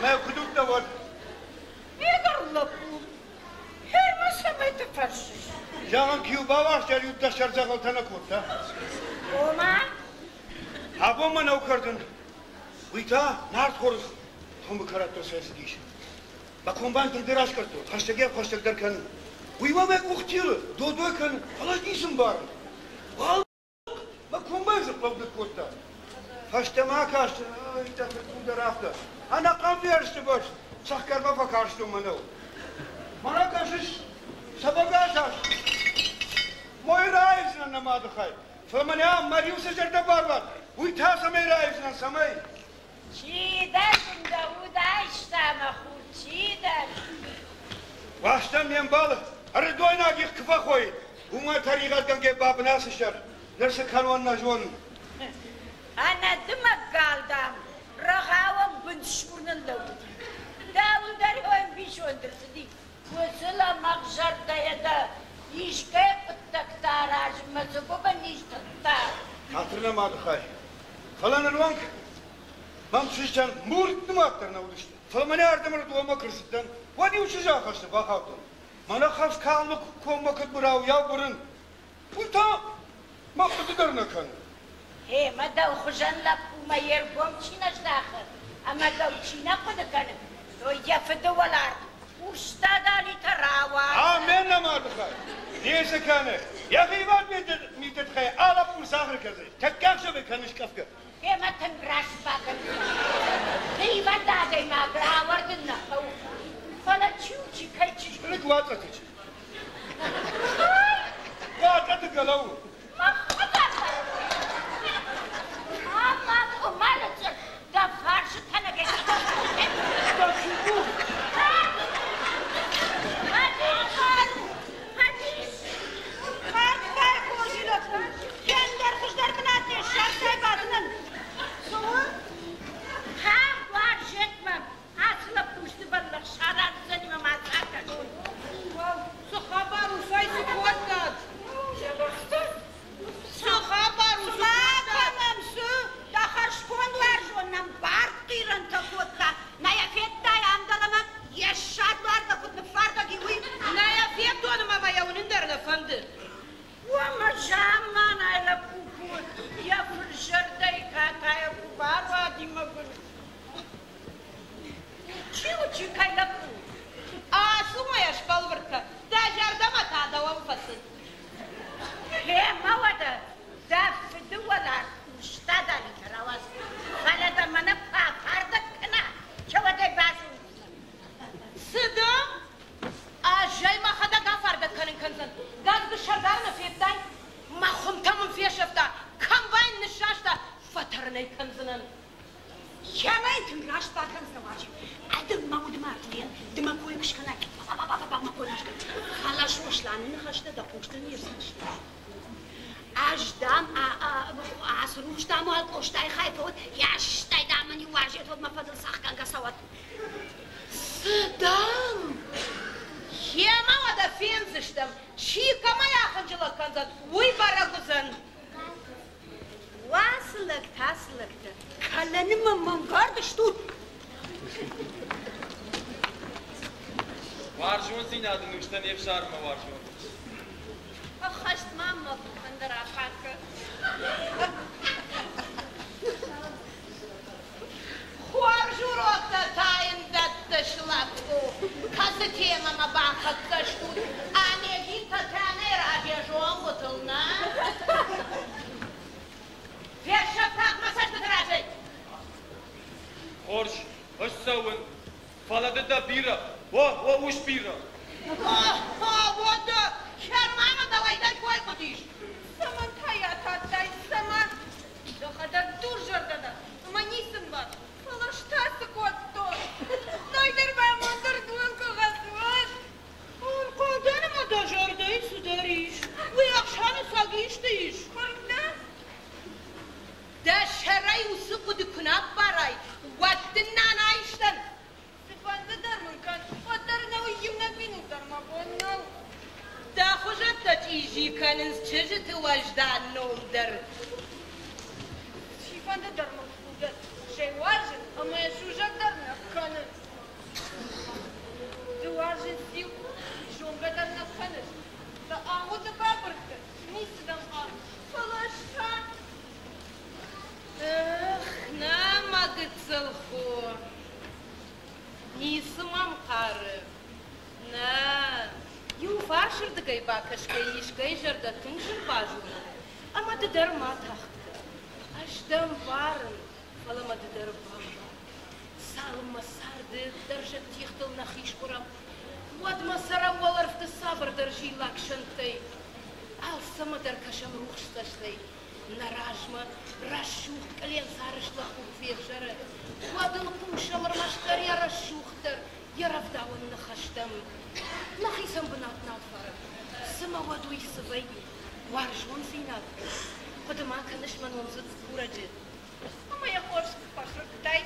Мӕ куыд уыдтӕ уӕд?
Егор лӕппу, Ӕрмӕ цӕмӕйты фӕрсыс?
Зӕгъын, киу бауарзта, иу дӕ сӕрдзӕгъӕлтӕ нӕ кодта.
Ома?
Абон мӕ нӕу кӕрдын. Уый та нартхоры хуымы кӕрӕттыл сӕцыдис. Мӕ комбайн тынгдӕр аскъӕрдтон, хӕстӕгӕй-хӕстӕгдӕр кӕны. Уый ма мӕ къух тилы, додой кӕны, фӕлӕ ницы мбарын. Уал мӕ комбайн дзыхълӕуд ныккодта. Фӕстӕмӕ акастӕн, ай, дӕ фыдгул дӕр афтӕ. Ӕнӕхъӕн версты бӕрц цӕхгӕрмӕ фӕкарстон мӕнӕу. Мӕнӕ кӕсыс, сӕбӕгӕсас. Мой раивдзынӕн нӕ мады хай. Фӕлӕ мӕнӕ мӕ риу цы зӕрдӕ барвӕд, уый та цӕмӕй раивдзынӕн, цӕмӕй?
Чидӕр дын дӕ уд айста, мӕ хур, чидӕр.
Уастӕн ме мбалы ӕрыдойнаг их куы фӕхойы, уымӕ тӕригъӕдгӕнгӕ бабын ацы сӕр. Ныр цы кӕнон нӕ зонын.
Ӕнӕдымӕг гал, дам, рӕгъауӕн бындзсур ныллӕууыди. Дӕуыл дӕр ӕмбисонд ӕрцыди. Уыцы лӕмӕгъ зӕрдӕйӕ дӕ искӕй хъуыддӕгтӕ аразынмӕ цы гуыбын низ тыдта?
Хатыр нӕ мады хай. Фӕлӕ ныронг мӕм чызджытӕн мур нымад дӕр нӕ уыдысты. Фӕлӕ мӕнӕ ардӕм ӕрдуамӕ куы рцыдтӕн, уӕд иу чызджы ахӕсты бахаудтӕн. Мӕнӕ хӕфс калмы коммӕ куыд быра, уыйау бырын. Уый та мӕ хъуыды дӕр нӕ кӕны.
Гъемӕ дӕу хуызӕн лӕппумӕ йе ргом чи нӕ здахы ӕмӕ дӕу чи нӕ хъуыды кӕны, той йӕ фыды уӕларв урсдадалитӕ рауадзӕд.
Амен, нӕ мады хай! Ницы кӕны. Йӕхи миты тыххӕй а лӕппу сахуыр кӕндзӕн. Тӕккӕ ӕхсӕвы кӕны скъӕфгӕ.
Гъемӕ тынг раст бакӕндзынӕ. Хивӕнд адӕймаг рауӕрдын нӕ хъӕуы. Фӕлӕ чи у, чи кӕй чызг?
Рыг уацъӕты чызг. Уацъӕты гӕлӕу.
Ӕмӕ къуымӕлы цъыртт дӕ фарсы тӕнӕгӕй
Мӕрдтӕй хорз лӕппу, кӕндӕр хуыздӕр бынат не ссардтай бадынӕн. Цы у?
Тагъд уарзетмӕ ацы лӕппу сты бӕллӕх сараздзӕни мӕ ма цӕкӕсон.
Цы хабар у, цӕй цы кодтат? Цы хабар у, цы кодтат?
Кӕнӕм цы? Дӕ хӕрзконд уарзон нӕм бартхъирӕнтӕ кодта. Нӕ йӕ федтай ам дӕлӕмӕ? Йе ссад уаргӕ куыд ныффардӕг и, уый?
Нӕ йӕ федтон ӕмӕ мӕ йӕ уынын дӕр нӕ фӕнды.
Уӕ, замманай лӕппу куы йӕ фырзӕрдӕйы катайӕ куы баруади мӕгуыр. Чи у, чи кӕй лӕппу?
Ацу ма йӕ сбӕлвырд кӕн. Дӕ зӕрдӕмӕ та дӕуӕн фӕцыд.
Гъемӕ уӕдӕ дӕ фыды уӕларв урсдадалитӕ рауадз, фӕлӕ дӕ мӕнӕ куы афардӕг кӕна, кӕуӕдӕй базондзынӕн.
Цы дам? Ӕз ӕй мӕхӕдӕг афардӕг кӕнын кӕндзӕн. Газгы сӕрдар нӕ федтай? Мӕ хуымтӕ мын фесӕфта, комбайн ныссаста, фӕтӕрын ӕй кӕндзынӕн.
Кӕмӕй тынг раст бакӕндзынӕ уаджы? Ӕдыл мӕ уды мард фен, ды мӕ кой куы скӕнай, ба-ба-ба-ба мӕ кой ма скӕн. Фӕлӕ Сосланы ныхӕстӕ дӕ хъустӕ не рцыдысты. Ӕз, дам, ацы рухс, дам, уал Къостайы хай фӕуӕд, йӕ стӕй, дам, мын иу уарзет уӕд мӕ фӕдыл цӕхгӕнгӕ цӕуӕд.
Цы, дам?
Гъемӕ уӕдӕ фендзыстӕм, чи кӕмӕй ахынджылӕг кӕндзӕн, уый бӕрӕг уыдзӕн.
Уӕ цы лӕгтӕ, цы лӕгтӕ, кӕлӕны мӕ мӕнгард стут!
Уарзондзинады нустӕ не фсармӕ уарзон.
Ӕххӕст ма мӕ ӕндӕр ахӕргӕ.
Хорз уроктӕ та йын дӕттыс, лӕппу. Кӕцы темӕмӕ бахӕццӕ стут? Онегин Татьянӕйы разӕй зонгуытыл, нӕ? Фесӕфтат мӕ цӕстыты разӕй!
Хорз, ӕз цӕуын, фӕлӕ ды дӕ бирӕ, о, о, ус бирӕ.
Уӕдӕ, Керманы дӕуӕй дӕр кой хъуыдис.
Цӕмӕн та йӕ атадтай, цӕмӕн? Дӕхӕдӕг дурзӕрдӕ дӕ, ӕмӕ ницы мбар, фӕлӕ ӕз та цы кодтон? Ноджы мӕ амонддӕр дуэлкӕгъӕд
Ӕнхъӕлдӕн ӕмӕ дӕ зӕрдӕйы цыдӕр ис. Уый ӕхсӕны цаг исты ис.
Куырдта?
Дӕ сӕрӕй уыцы хъуыды куы нӕ аппарай, уӕд дын нана айсдӕн.
Цыфӕнды дӕр мын кӕн, уӕддӕр нӕу иунӕг минут дӕр мӕ бон нӕу.
Дӕ хуызӕттӕ чъизи кӕнынц чызджыты уӕздан ном дӕр.
Чифӕнды дӕр мыл худӕд, сӕ уарзын ӕмӕ йӕ сусӕг дӕр нӕ кӕнынц. Ды уарзын циу, зонгӕ дӕр нӕ кӕныс. Дӕ агъуды бабырдты ницы дӕм хъары, фӕлӕ ӕз та...
Эх, нӕ мӕ гыццыл хо, ницы мӕм хъары. Нӕ, иу фарсырдыгӕй бакӕсгӕ искӕй зӕрдӕ тынг зын базоны, ӕмӕ ды дӕр ма тагъд кӕн. Ӕз дӕм барын, фӕлӕ мӕ ды дӕр бамбар. Цалынмӕ царды дӕрзӕг тигътыл нӕхи скъуырӕм, уӕдмӕ цӕрӕм уӕлӕрвты цавӕрдӕр зиллак сӕнттӕй. Алцӕмӕ дӕр кӕсӕм рухс цӕстӕй. Нӕ размӕ рӕсугъд къленцарӕзт лӕппу куы февзӕры, уӕд ыл хъусӕм ӕрмӕстдӕр йӕ рӕсугъддӕр, йӕ рӕвдауӕн ныхӕстӕм. Нӕхицӕн бынат нал фӕрӕм. Цымӕ уӕд уый цы вӕййы? Уарзондзинад? Хъуыды ма кӕныс мӕ номдзыд курӕджы?
Ӕмӕ йӕ хорз куы фӕхъыгтай,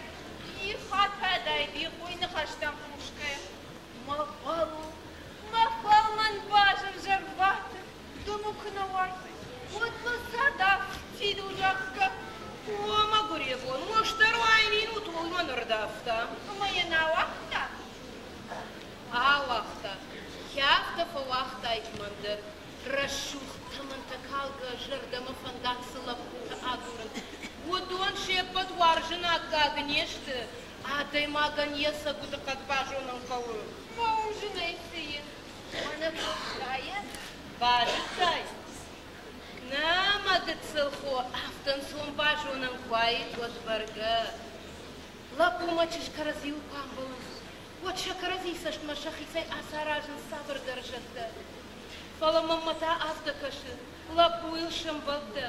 ихатӕдӕй бихъуый ныхӕстӕм хъусгӕйӕ. Мӕ хъару, мӕ фӕлмӕн базыр зӕрватыкк дымы куы нӕ уай, уӕд мӕ цад афтид у, зӕгъгӕ.
О, мӕ
Фӕуагътаид мӕн дӕр. Рӕсугъд тӕмӕнтӕ калгӕ зӕрдӕмӕ фӕндаг цы лӕппутӕ агурынц, уыдон се ппӕт уарзын аккаг не сты. Адӕймагӕн йӕ цӕгуыдыхъӕд базонын хъӕуы.
Фӕуызынӕй цы и? Мӕнӕ Къостайы
Базыдтай? Нӕ, мӕ гыццыл хо, афтӕ ӕнцон базонӕн куы уаид, уӕд бӕргӕ. Лӕппумӕ чызг кӕрӕдзиуыл куы амбӕлынц, уӕд сӕ кӕрӕдзийы цӕстмӕ сӕхицӕй ацаразынц цавӕрдӕр зӕдтӕ. Фӕлӕ мӕнмӕ та афтӕ кӕсы, лӕппуйыл сӕмбӕлдтӕ,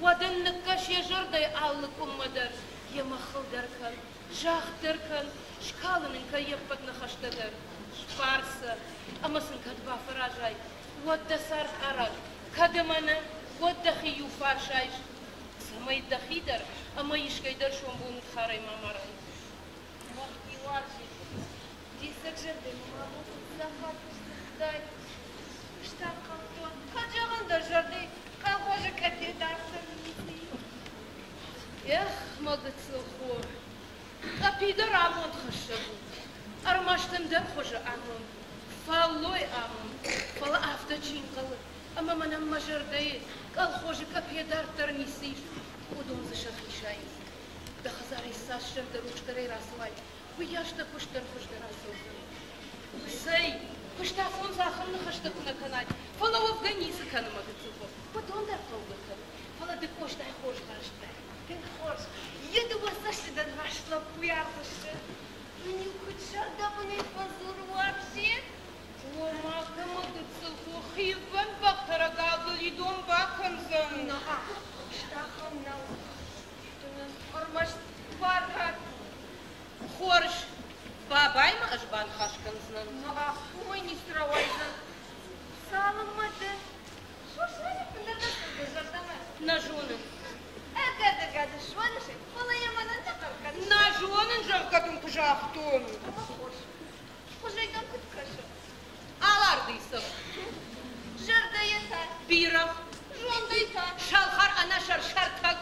уӕд ын ныккӕс йӕ зӕрдӕйы алы къуыммӕ дӕр, йемӕ хыл дӕр кӕн, загъд дӕр кӕн, скалын ын кӕн йе ппӕт ныхӕстӕ дӕр. Сбар сӕ, ӕмӕ сын кӕд бафӕразай, уӕд дӕ цард араз, кӕд ӕмӕ нӕ, уӕд дӕхи иуфарс айс, цӕмӕй дӕхи дӕр ӕмӕ искӕй дӕр сомбон удхарӕй ма марай.
Мӕхи уарзин. Диссаг зӕрдӕ мӕм абон фыццаг хатт сдзырдтай. Стӕнхъӕлдтон, кӕд зӕгъын дӕ зӕрдӕ колхозы къӕпе дарддӕр ницы и.
Эх, мӕ гыццыл хо, къӕпи дӕр амондхӕссӕг у. Ӕрмӕст ӕндӕр хуызы амонд, фӕллой амонд, фӕлӕ афтӕ чи нхъӕлы, ӕмӕ мӕнӕн мӕ зӕрдӕйы колхозы къӕпийӕ дарддӕр ницы ис, уыдон дзы сӕхи сайынц. Дӕ хӕдзарӕй цас зӕрдӕрухсдӕрӕй рацӕуай, уыйас дӕ куыст дӕр хуыздӕр ацӕудзӕн. Цӕй, куыстафон дзы ахӕм ныхӕстӕ куы нӕ кӕнай, фӕлӕ уӕвгӕ ницы кӕны мӕ гыццыл хо, уыдон дӕр хъӕугӕ кӕн, фӕлӕ ды Къостайы хорз базыдтай.
Тынг хорз. Йӕ дыууӕ цӕсты дӕр раст лӕппуйы аргъ сты. Ын-иу куыд зӕрдӕбынӕй фӕдзуры уарзет.
Ома, кӕмӕ гыццыл хо хивӕнд бӕхтӕрӕгау дыл идон бакӕндзӕн.
Нӕ, стахӕм нӕу. Ӕрмӕст бар ратт.
Хорз, бабаимӕ ӕз баныхас кӕндзынӕн.
Нӕ, уымӕй ницы рауайдзӕн. Цалынмӕ ды Сосланы ӕппындӕр нӕ цыд зӕрдӕмӕ.
Нӕ зонын.
Ӕгады-гӕды зоныс ӕй, фӕлӕ йӕ мӕнӕн нӕ хъӕр кӕныс.
Нӕ зонын, зӕгъгӕ дын куы загътон.
Ӕмӕ хорз. Хуызӕй дӕм куыд кӕсы?
Алардыйы цӕф.
Зӕрдӕйӕ та?
Бирӕгъ.
Зондӕй та?
Сӕлхӕр ӕнӕсӕр сӕртӕг.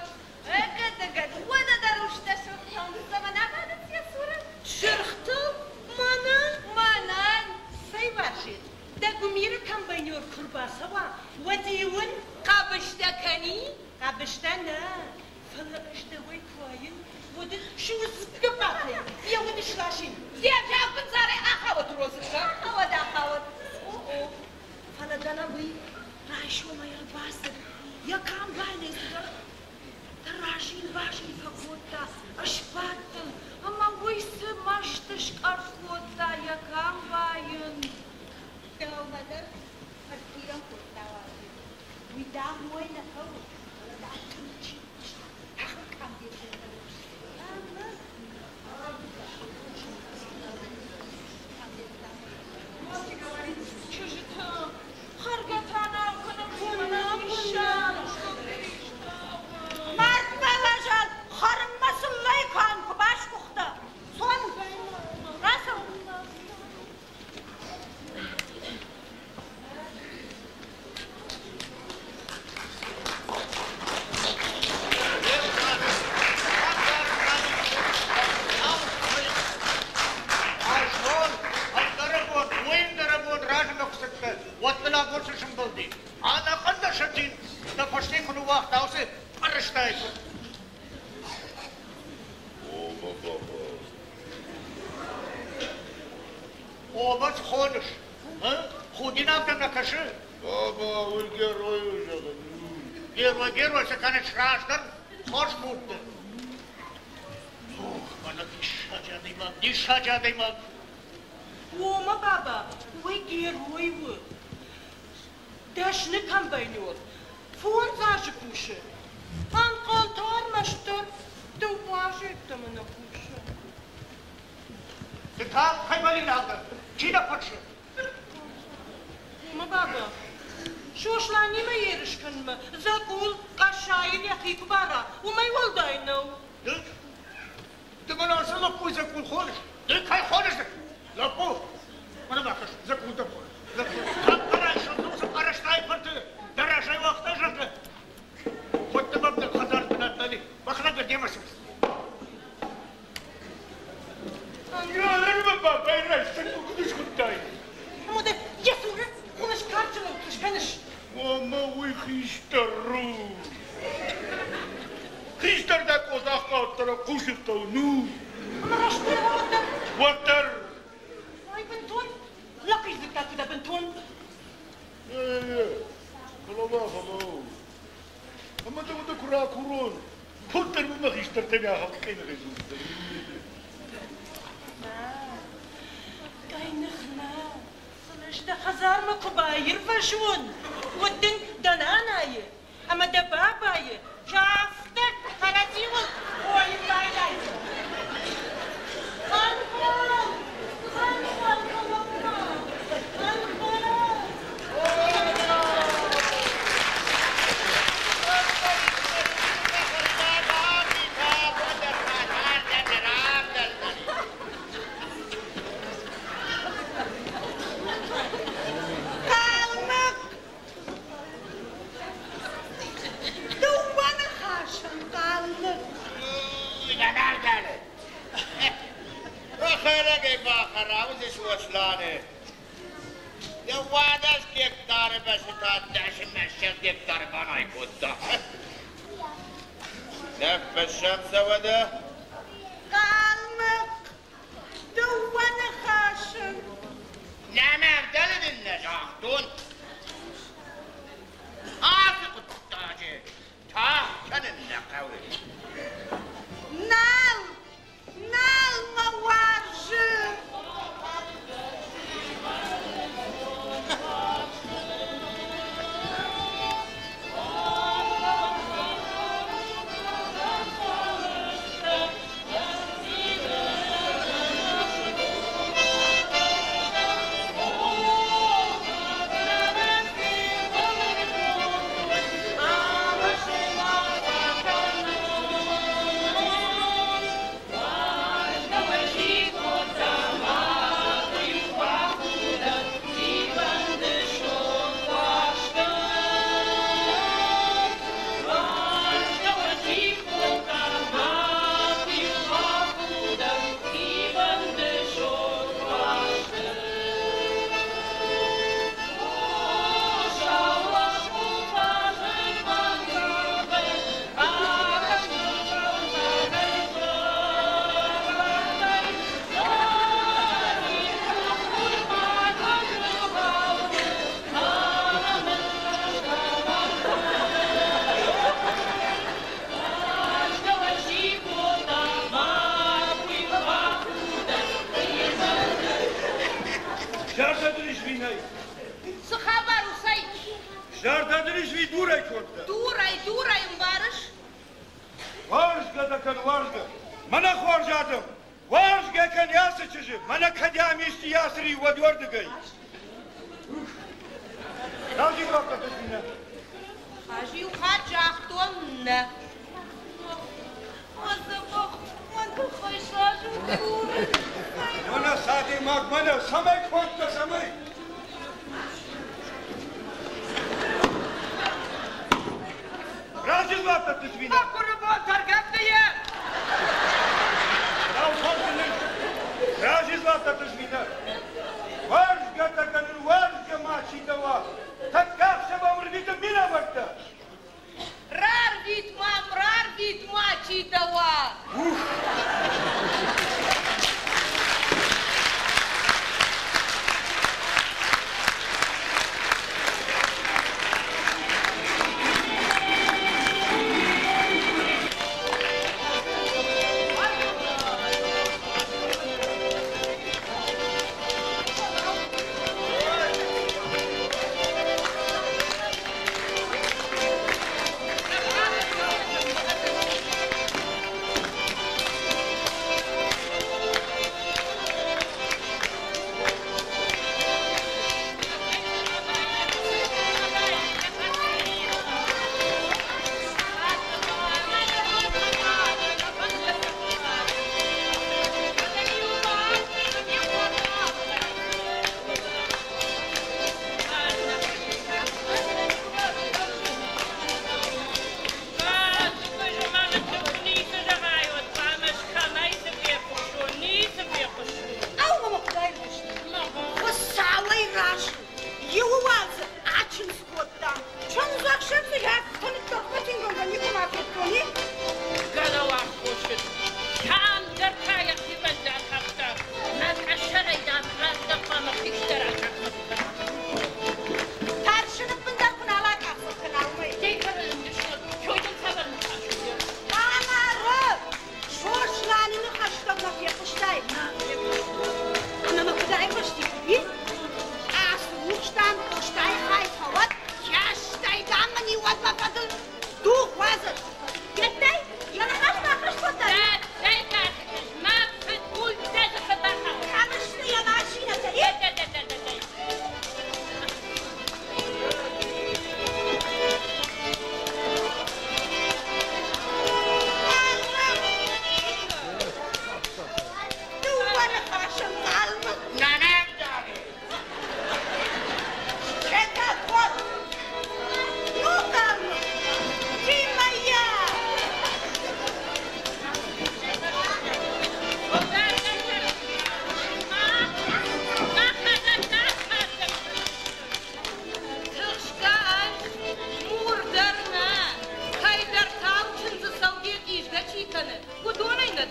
Ӕгады-гӕды, уӕдӕ дӕ рустӕ сырхтыл цӕмӕн абадынц йӕ цуры?
Сырхтыл? Мӕнӕн?
Мӕнӕн!
Цӕй, Уарзет, дӕ гуымиры комбайнер куы рбацӕуа, уӕд-иу ын
Хъӕбыстӕ кӕни?
Хъӕбыстӕ нӕ, фӕлӕ ӕз дӕуӕй куы уаин, уӕд ын судзгӕ батӕй йӕ уд сласин.
Йе взаг бындзарӕй ахауӕд розыггӕ.
Ахауӕд, ахауӕд.
О-о, фӕлӕ дӕлӕ уый райсомӕй ӕрбацыд, йӕ комбайнӕй цыдӕр разил-базил фӕкодта, ӕсбадтыл, ӕмӕ уый цы мӕсты скъӕрд кодта йӕ комбайн.
Дӕумӕ дӕр ӕртхъирӕн кодта уарзет. Уый дам мой нӕ хъӕуы, фӕлӕ дам тынг чи куыста, ахӕм къамдетӕ рухс. Ӕмӕ
Чызджытӕ, хӕргӕ та нал кӕнӕм, куынӕ ниссӕм.
Мардмӕ уазал хӕрынмӕ сыллӕй куы куы басгуыхтӕ. Цон, рацӕут.
Азон, ӕндӕрӕбон, уый ӕндӕрӕбон размӕ куы цыдтӕ, уӕд дыл абон цы сӕмбӕлди? Ӕнӕхъӕн дӕ сӕтин дӕ фӕсте куы ныууагъта, уыцы пъӕрыстӕй куы.
Ома, баба.
Ома цы хоныс? Худинаг дӕм нӕ кӕсы?
Баба, уый герой у, зӕгъын.
Герой, герой цы кӕныс раздӕр, хорз худты. Ох, мӕнӕ диссаджы адӕймаг, диссаджы адӕймаг.
Ома, баба, уый герой у. Дӕсны комбайнер. Фондз азы кусы. Ӕнхъӕл та ӕрмӕстдӕр дыууӕ азы йеддӕмӕ нӕ кусы.
Ды та кӕй мӕлинаг дӕ? Чи дӕ фӕрсы?
Ома, баба, Сосланимӕ ерыс кӕнынмӕ дзӕкъул къӕссайыл йӕхи куы бара, уымӕй уӕлдай нӕу.
Ды, ды мын ацы лӕппуйы дзӕкъул хоныс? Ды кӕй хоныс? Лӕппу, мӕнӕ бакӕс, дзӕкъул дӕ хоныс. Лӕппу, тӕккӕ райсом уыцы пъӕрӕзтӕй фырты дӕ разӕй уагъта, зӕгъгӕ. Куыд мӕм дӕ хӕдзар бынат нал и, мӕхӕдӕг демӕ цыд.
Йӕ бабайы рӕстӕг куыд схуыдтай?
Мода, йӕ цуры хъуымыз
Ӕмӕ уый хистӕр у. Хистӕр дӕ къодах къаддӕр хъусын хъӕуы, ну.
Ӕмӕ раст уӕддӕр.
Уӕддӕр.
Ай бынтон лӕхъиздзыдта куы дӕ бынтон.
Е, фӕлӕ фӕлӕ. Ӕмӕ дӕ уӕдӕ куы ракурон, куыддӕр мын мӕ хистӕртӕн ахӕм къӕйныхӕй дзурдзӕн.
Нӕ, къӕйных нӕ, фӕлӕ ӕз дӕ хӕдзармӕ куы баирвӕзон, уӕд дын дӕ нанайы ӕмӕ дӕ бабайы афтӕ кӕрӕдзиуыл хойын байдайдзӕн. Ӕнхъӕл, ӕнхъӕл, фӕлӕуу-ма, ӕнхъӕл.
Хъалмыхъ! Дыууӕ ныхасӕн хъалмыхъ!
Бахӕрӕгӕй бахӕра уыцы Сосланы. 12 гектары бӕсты та 10 гектары банай кодта. Ныффыссӕм сӕ уӕдӕ.
Хъалмыхъ! Дыууӕ ныхасы.
Нӕ мӕ ӕвдӕлы дын нӕ загътон. Ацы хъуыддаджы тагъд кӕнын нӕ хъӕуы.
Нал, нал мӕ уарзы.
Зӕрдӕ дын ис винӕй?
Цы хабар у, цӕй?
Зӕрдӕ дын ис ви дурӕй кодта?
Дурӕй, дурӕй ӕмбарыс?
Уарзгӕ дӕ кӕн, уарзгӕ. Мӕнӕ хорз адӕм, уарзгӕ кӕн ацы чызджы, мӕнӕ кӕд ам исты ясыри, уӕд уӕрдыгӕй. Рази бахъӕддых нӕ.
Ӕз иу хатт загътон нӕ.
Мӕнӕ садӕймаг, мӕнӕ, цӕмӕй кодта, цӕмӕй? Рази дзуапп дӕттыс ви нӕ?
Мӕгуыры бон тӕргӕфты йӕ!
Рази дзуапп дӕттыс ви нӕ? Уарзгӕ дӕ кӕнын, уарзгӕ ма чи дӕ уа, тӕккӕ ӕхсӕв ӕм ӕрвиты минӕвӕрттӕ.
Рарвит мӕм, рарвит ма, чи дӕ уа!
Ух!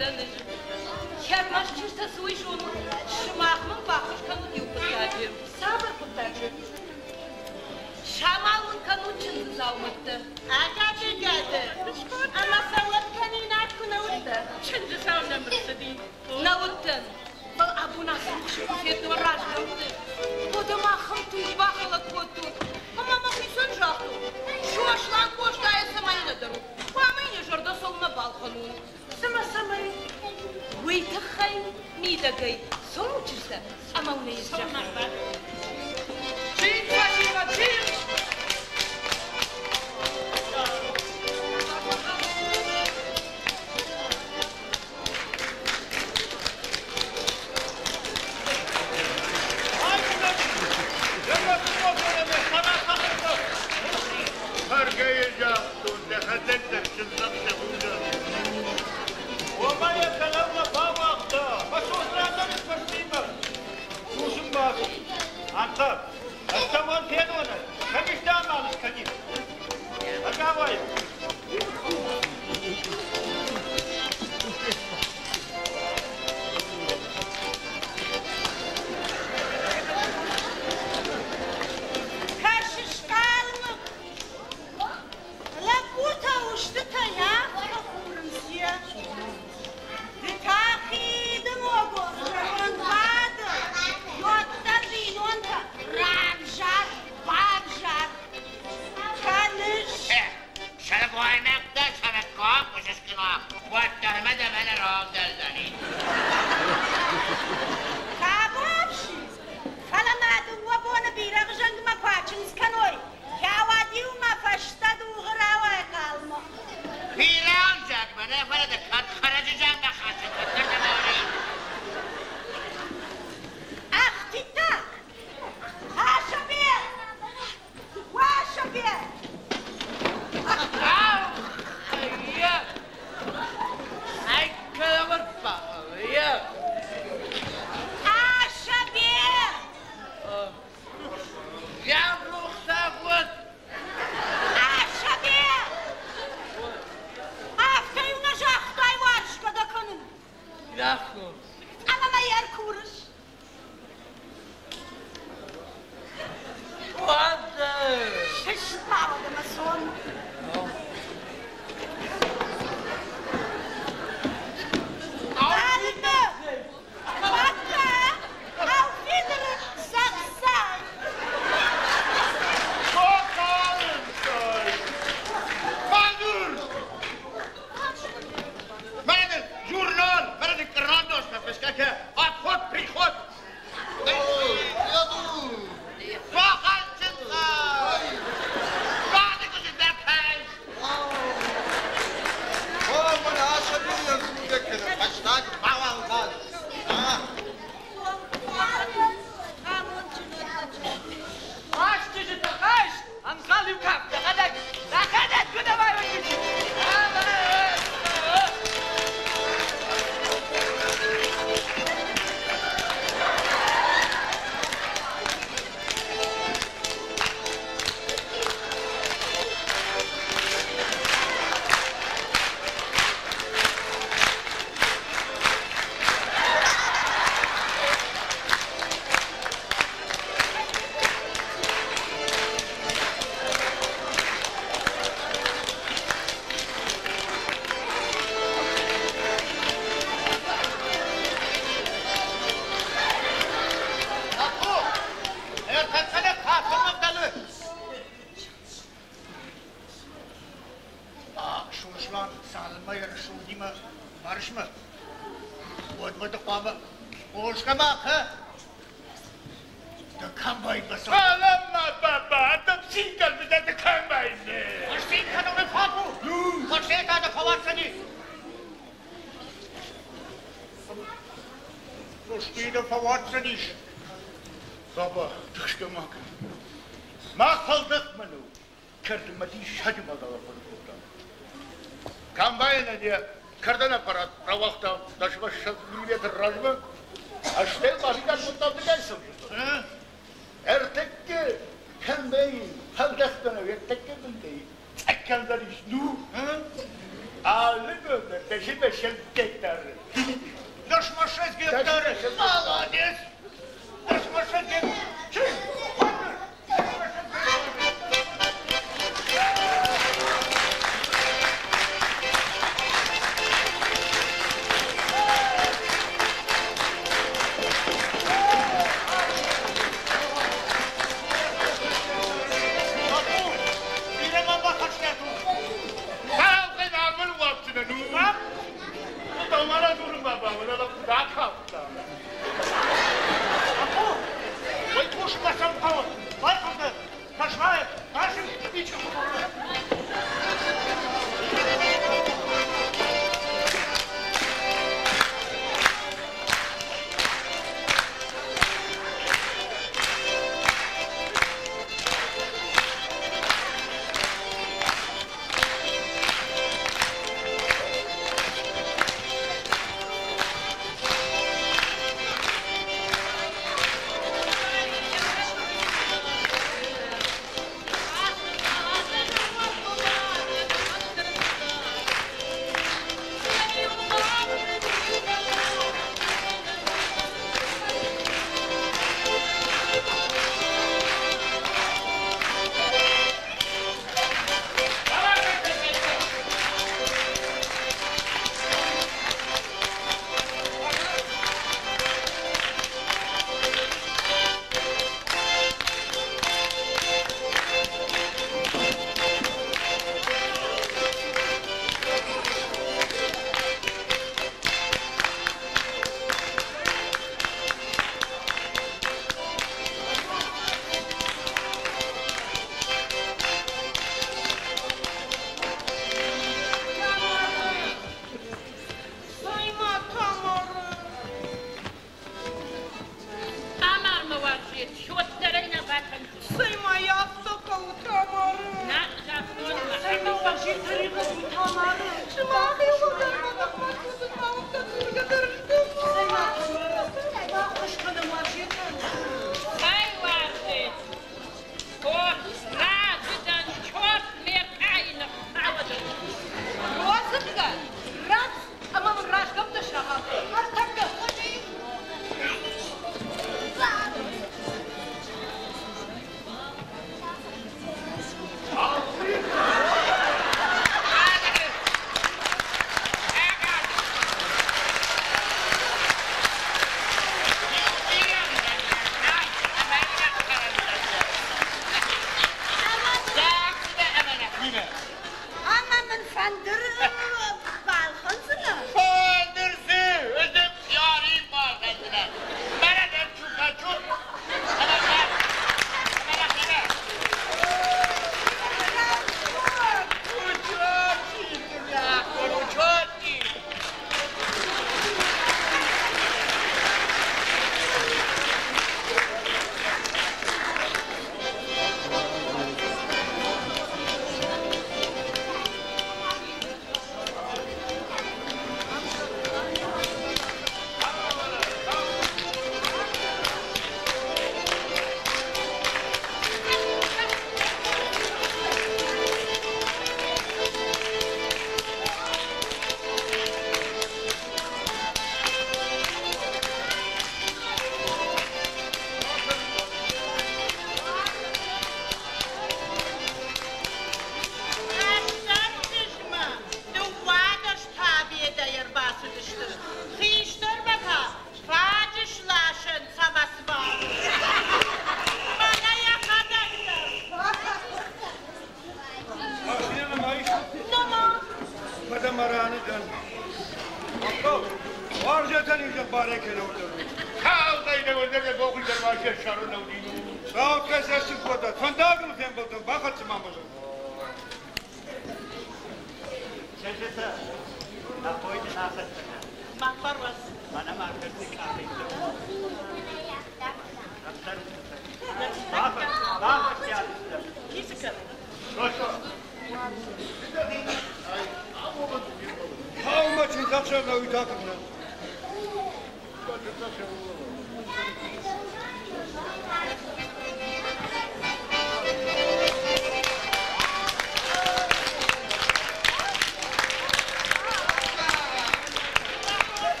дӕн ӕз. Ӕрмӕст чызджытӕ цы уый зонут, сымах мын баххуыс кӕнут иу хъуыддаджы. Цавӕр хъуыддаджы? Самал мын кӕнут чындзы дзаумӕттӕ.
Ӕгады гӕды! Ӕмӕ фӕуӕд кӕнинаг куы нӕ уыдтӕ.
Чындзы сау нӕм ӕрцыди. Нӕ уыдтӕн. Фӕлӕ абон ацы рухсы куы федтон разгӕмтты, уӕд ӕм ахӕм туг бахӕлӕг кодтон, ӕмӕ мӕхицӕн загътон, Сослан Къостайӕ цӕмӕй ӕнӕдӕр у, хъуамӕ йын йӕ зӕрдӕ цӕуылнӕ балхӕнон. Цымӕ цӕмӕй? Уый тыххӕй мидӕгӕй цомут чызджытӕ ӕмӕ уын ӕй зӕгъын.
Чи, фӕсивӕд, чи?
Хӕргӕйӕ загътон, дӕхӕдӕг дӕр чындзӕхсӕв уыдзӕн.
Уомӕ йӕ кӕлӕнмӕ бауагъта, фӕсонрӕдӕны фӕстимӕ. Кусын бацыд. Антар, ӕз цӕуӕн фенонӕн, кӕм исты амал скӕнин. Ӕз ауайын.
Кӕсыс калмы? Лӕппутӕ устытӕ афтӕ курынц йе. Ды та хиды могор зӕронд бады, уӕддӕр бинонтӕ равзар, бавзар кӕныс.
Сылгоймӕгтӕ сӕраккаг хъуысыскъына, уӕддӕр мӕ дӕ мӕнӕ равдӕлдзӕни.
Табуафси, фӕлӕ ма дыууӕ боны бирӕгъы зӕнгмӕ куы ачындз кӕной, кӕуӕд-иу мӕ фӕстӕ дугъы рауай калмы.
Бирӕгъы зӕнгмӕ нӕ, фӕлӕ дӕ кӕд хӕрӕджы зӕнгмӕ хӕссын, уӕддӕр дӕ мӕнӕ.
Ах, Асӕбе! Уасӕбе! Асӕбе! Асӕбе! Афтӕ-иу нӕ загътай уарзгӕ дӕ кӕнын. Ӕмӕ мӕ ӕркурыс. Сыст ма уӕдӕ мӕ цон. Алимӕ! Бабка! Auf Wiedersehen!
Мӕнӕ журнал, мӕнӕ кърандас фӕфысгӕ кӕ, обход, приход.
Хъазт чызджытӕ, хъазт! Ӕнхъӕл-иу кафт, дӕхӕдӕг, дӕхӕдӕг куыд ӕвӕрой чызджы!
Лӕппу, ӕртӕ кафынмӕ вдӕлы.
Сослан цалынмӕ йӕ рӕсугъдимӕ барысмӕ, уӕдмӕ ды хъуамӕ Къоста ма кӕ, дӕ комбайнмӕ цӕуы.
Фӕлӕ ма, баба, адӕм цин кӕнынц дӕ комбайны.
Ӕз цин кӕнын фаг у, фӕсте та дӕ фӕуадздзӕни. Фӕсте дӕ фӕуадздзӕнис.
Баба, тыхсгӕ ма кӕн. Мах фӕлдӕхт мӕн у. Кӕрдынмӕ диссаджы мадзал ӕрхъуыды кодтам. Комбайнӕн йӕ кӕрдӕн аппарат рауагъта 10 миллиметр размӕ, стӕй бафидар кодтам дыгай цӕвджытӕ. Ӕртӕккӕ комбайн фӕлдӕхтӕн ӕртӕккӕ бынтӕй цъӕккӕндӕр ис ну. Алы бон дӕр 10 гектары.
10 гектары. Молодец. 10 гектар.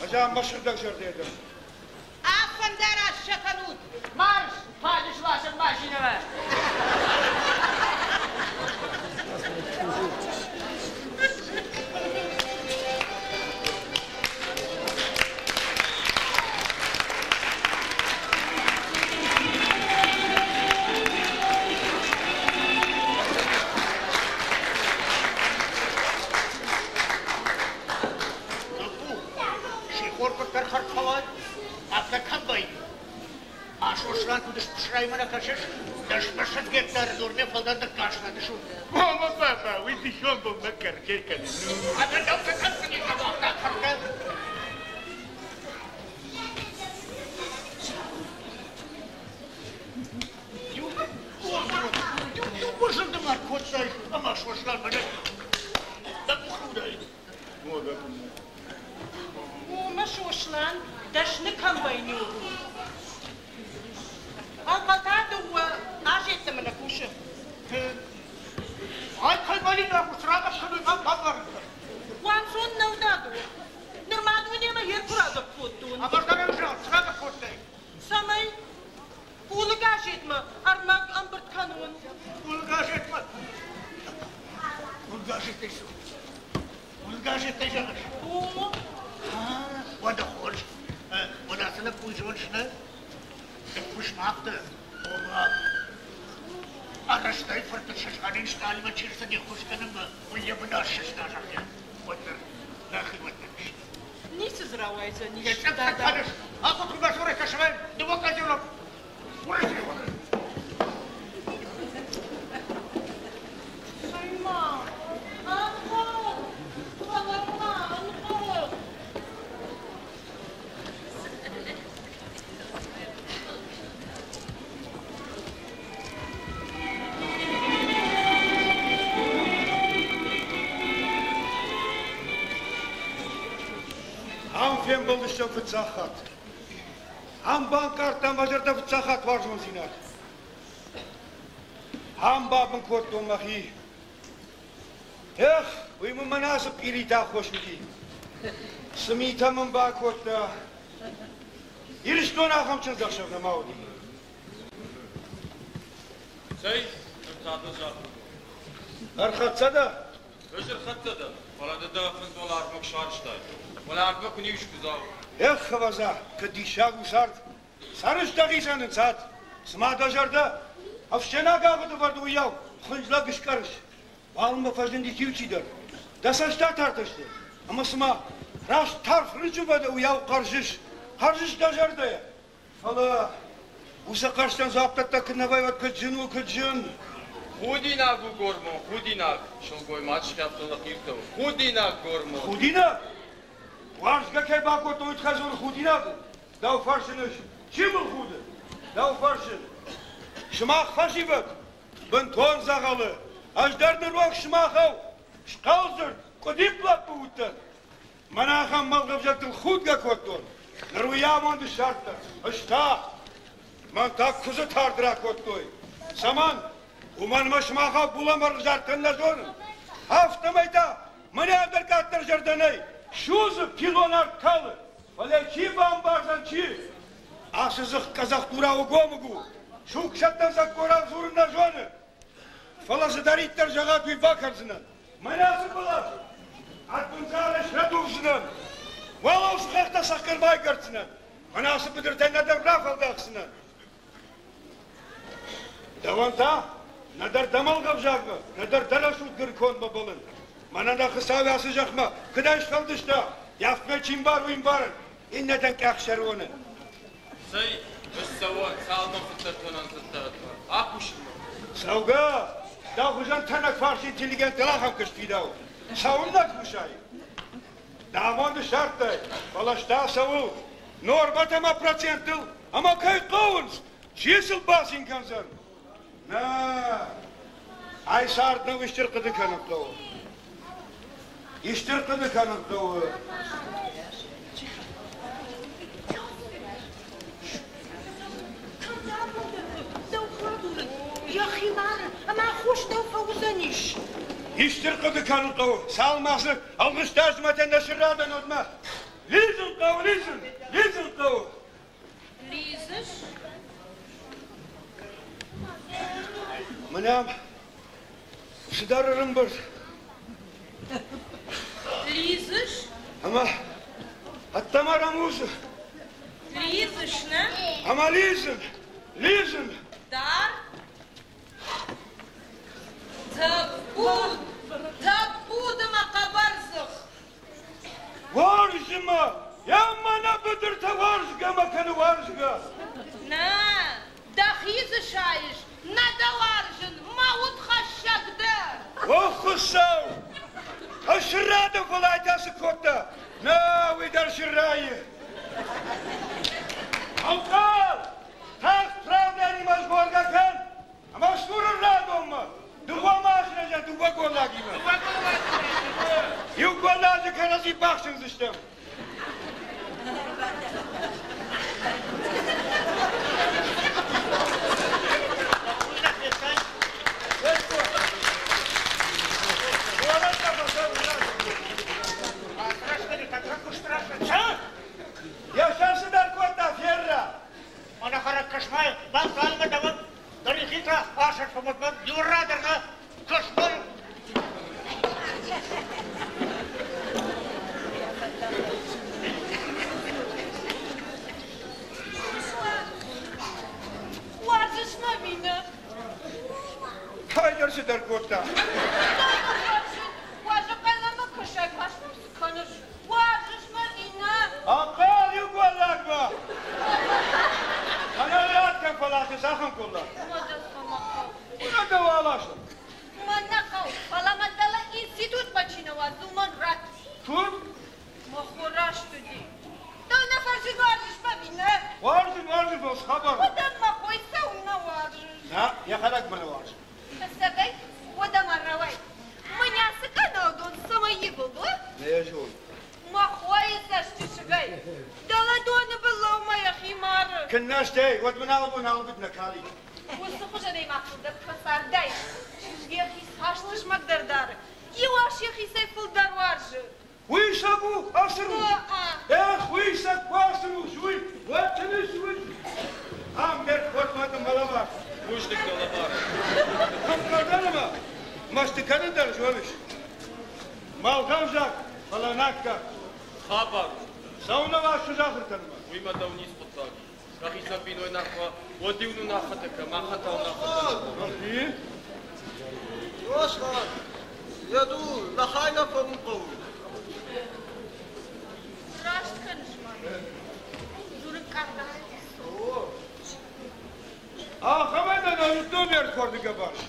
Ӕз ам мӕ сыгъдӕг зӕрдӕйӕ дӕн.
Афӕндараст сӕ кӕнут!
Марш, фаджыс ласӕн машинӕмӕ!
Лӕппу, сихор куыддӕр хӕрд фӕуай, афтӕ кӕм вӕййы? А Сослан куыд спсраймӕ нӕ кӕсыс? Дӕсмӕссӕдз гектары дурмӕ фылдӕр ныккаста дысон.
Мама, папа, уый дысон бонмӕ кӕркӕй кӕны.
Ӕмӕ дӕу цы кӕрдзыни фӕуагъта кӕркӕ? Иу зылдымар кодтай, ӕмӕ Сослан мӕнӕ дӕ къухы уыдаид.
Уымӕ Сослан дӕсны комбайнер у. Ӕнхъӕл та дыууӕ азӕдтӕмӕ нӕ кусы.
Ай кӕй рагӕп кӕной ма бамбарын кӕн.
Уанцон нӕу даду. Нырма дунемӕ йе ркуы рагӕпп кодтон.
Ӕмӕ дӕр ӕвзӕр цы рагӕпп кодтай?
Цӕмӕй къулы газетмӕ ӕрмӕг ӕмбырд кӕнон.
Къулы газетмӕ? Къулы газетӕй цы? Къулы газетӕй зӕгъыс?
О.
Уӕдӕ хорз. Уӕдӕ ацы лӕппуйы зоныс, нӕ? Ныхъхъус ма афтӕ, ома арӕзтӕй фырты сызгъӕрин стъалымӕ чи рцыди ххуыс кӕнынмӕ, уый йӕ бынат сыста, зӕгъгӕ, уӕддӕр нӕхи уӕддӕр сты.
Ницы дзы рауайдзӕнис,
Йӕ цъӕхтӕ
дада.
кӕныс, ахуыд куы кӕсӕм, дыууӕ къӕдзилы Уырысы хоны.
Цӕй-ма, ӕнхъӕл, фӕлӕ ма ӕнхъӕл.
Ам фембӕлдыстӕм фыццаг хатт. Ам банкъардтам мӕ зӕрдӕ фыццаг хатт уарзондзинад. Ам бабын кодтон мӕхи. Эх, уый мын мӕнӕ ацы пъиритӕ аххос уыди. Цы митӕ мын бакодта. Ирыстон ахӕм чындзӕхсӕв нӕма уыди.
Цӕй, ныр та дӕ загътон.
Ӕрхӕццӕ дӕ?
Ӕз ӕрхӕццӕ дӕн, фӕлӕ ды дӕ фындз уӕларвмӕ куы сарӕзтай. Уӕларвмӕ куы не скуыдзау.
Эх, ӕвӕдза, куыд диссаг у цард! Цӕрыс дӕхицӕн ӕнцад, цыма дӕ зӕрдӕ ӕфсӕнаг агъуды вӕрд уыйау хуынджлӕг скъӕрыс. Уалынмӕ фӕзынди иу чидӕр. Дӕ цӕст атартӕ сты, ӕмӕ цыма раст тарф рынчынвӕдӕ уыйау хъӕрзыс, хъӕрзыс дӕ зӕрдӕйӕ. Фӕлӕ уыцы хъазтӕн дзуапдӕттӕг куыд нӕ вӕййы, уӕд куыд зын у, куыд зын.
Худинаг у, гормон, худинаг, сылгоймаг схӕццӕ лӕхъиртыл. Худинаг, гормон.
Худинаг? Уарзгӕ кӕй бакодтой, уый тыххӕй дзуры худинаг у. Дӕу фӕрсын ӕз. Чи мыл худы? Дӕу фӕрсын. Сымах фӕсивӕд, бынтон дзӕгъӕлы. Ӕз дӕр ныррох сымахау схъӕлдзырд, къуыдипп лӕппу уыдтӕн. Мӕн ахӕм мӕлгъӕвзӕгтыл худгӕ кодтон. Ныр уый амонд ссардта. Ӕз та, мӕн та куыдзы тард ракодтой. Цӕмӕн? Уымӕн мӕ сымахау булӕмӕргъ зардтӕн нӕ зонын. Афтӕмӕй та мӕнӕ ӕндӕр къаддӕр зӕрдӕ нӕй. Судзы, пилон арт калы. Фӕлӕ чи бамбардзӕн, чи? Ацы дзых къӕдзӕхдурау гомыг у. Сугсӕттӕн дзӕккорау дзурын нӕ зоны. Фӕлӕ цыдӕриддӕр зӕгъат, уый бакӕндзынӕн. Мӕнӕ ацы бӕлас ӕрбындзарӕй срӕдувдзынӕн. Уӕлӕуыл сыхӕгтӕ цӕхгӕр байгӕрддзынӕн. Мӕнӕ ацы быдыртӕй нӕдӕр рафӕлдахдзынӕн. Дӕуӕн та нӕдӕр дӕ мӕлгъӕвзагмӕ, нӕдӕр дӕ рӕсугъд гыркондмӕ бӕллын. Мӕнӕ нӕ Хуыцау ацы зӕхмӕ куыдӕй сфӕлдыста, афтӕмӕй чи мбары, уый мбарын, иннӕтӕн къахсӕроны.
Цӕй, ӕз цӕуон, цалынмӕ фыддӕртонӕн цӕттӕ акусынмӕ.
Цӕугӕ, дӕ хуызӕн тӕнӕгфарс интеллигенттыл ахӕм куыст фидауы. Цӕуылнӕ кусай? Дӕ амонды ссардтай, фӕлӕ ста цӕуыл? Нормӕтӕ ӕмӕ проценттыл ӕмӕ кӕй хъӕуынц, чи сыл бацин кӕндзӕн? Нӕ, ай цард нӕу стыр хъуыды кӕнын хъӕуы. Исты рхъуыды кӕнын хъӕуы.
Йӕхи мары, ӕмӕ хос дӕу фӕуыдзӕнис.
Исты рхъуыды кӕнын хъӕуы, цалынмӕ цы ӕлгъыстазмӕтӕ нӕ сыррадӕн, уӕдмӕ. Лидзын хъӕуы, лидзын! Лидзын хъӕуы!
Лидзыс?
Мӕнӕ цыдӕр ӕрӕмбырд.
Лидзыс?
Ӕмӕ ӕддӕмӕ рӕмудзы.
Лидзыс, нӕ?
Ӕмӕ лидзын, лидзын!
Дард? Тӕппуд! Тӕппуд ӕмӕ хъӕбӕрдзых!
Уарзы мӕ! Йӕ мӕнӕ быдыртӕ уарзгӕ мӕ кӕны уарзгӕ!
Нӕ, дӕхи дзы сайыс, нӕ дӕ уарзын, мӕ удхӕссӕг дӕ!
О Хуыцау! Ӕз сырра дӕн, фӕлӕ ай та цы кодта? Нӕ, уый дӕр сыррайы. Ӕнхъӕл! Тагъд правленимӕ згъоргӕ кӕн! Ӕмӕ сдзурын радонмӕ, дыууӕ машинӕйӕ дыууӕ голлагимӕ. Иу голладжы кӕрӕдзи бахсындзыстӕм. Йӕ сӕр цыдӕр кодта ферра.
Ӕнӕхӕрӕг кӕсмӕ, бафтуанмӕ дӕуӕн Дорихитӕ асӕрфӕмӕ иурадӕргъы куыстой.
Уарзыс мӕ ӕви нӕ?
Кӕйдӕр цыдӕр кодта.
Уазӕг хъӕлӕмӕ кӕсай, фарстам цы кӕныс? Уарзыс мӕ ӕви нӕ?
Ӕнхъӕл иу голлагмӕ. Ӕнӕрад кӕм фӕласы, цахӕм голлаг?
Уӕдӕ цӕмӕ хъӕуы?
Уӕдӕ дӕу аласын.
Мӕн нӕ хъӕуы, фӕлӕ мӕ дӕлӕ институтмӕ чи нӕ уадзы, уымӕн ратт.
Куыд?
Мӕ хо раст уыди. Дӕу нӕ фӕрсын уарзыс мӕ ӕви нӕ?
Уарзын, уарзын, фӕлӕ цы хабар?
Уӕдӕ мӕ хой цӕуылнӕ уарзыс?
Нӕ, йӕхӕдӕг мӕ нӕ уарзы.
Ӕцӕгӕй, уӕдӕ ма рауай. Мӕнӕ цы къанау дон цӕмӕй ивылд, уа?
Нӕ йӕ зонын.
Мӕ хойы цӕстысыгӕй. Дӕлӕ доны быллаумӕ йӕхи мары.
Куыннӕ стӕй, уӕд мын алыбон алыбыд нӕ калид.
Уыцы хуызӕнӕй ма фылдӕр фӕцардӕй. Чызг йӕхи цас тызмӕгдӕр дары, иу ас йӕхицӕй фылдӕр уарзы.
Уый сӕг у, Ацырухс! Эх, уый сӕг куы Ацырухс, уый, уӕд тыныс уый! Ам дӕр хормӕ мӕ лӕвар.
Бузныг дӕ лӕвар.
Ӕнхъӕлдӕн ӕмӕ мӕсты кӕнын дӕр зоныс. Мӕлгъӕвзаг, фӕлӕ наккаг.
Хабар.
Цӕуылнӕ уарзыс ахуыр кӕнынмӕ?
Уый мӕ дӕу ницы хъуыддаг и. Дӕхицӕн бинойнаг куы уа, уӕд-иу нын уынаффӕтӕ кӕн, махӕн та уынаффӕтӕ нӕ
Ӕхи?
Сослан, йӕ ду нӕхай нӕ фӕуын хъӕуы.
Раст кӕныс, мад. Дзуры къӕрных.
Ахӕмӕй дӕ нӕ зыдтон ме рдхорды гӕбаз.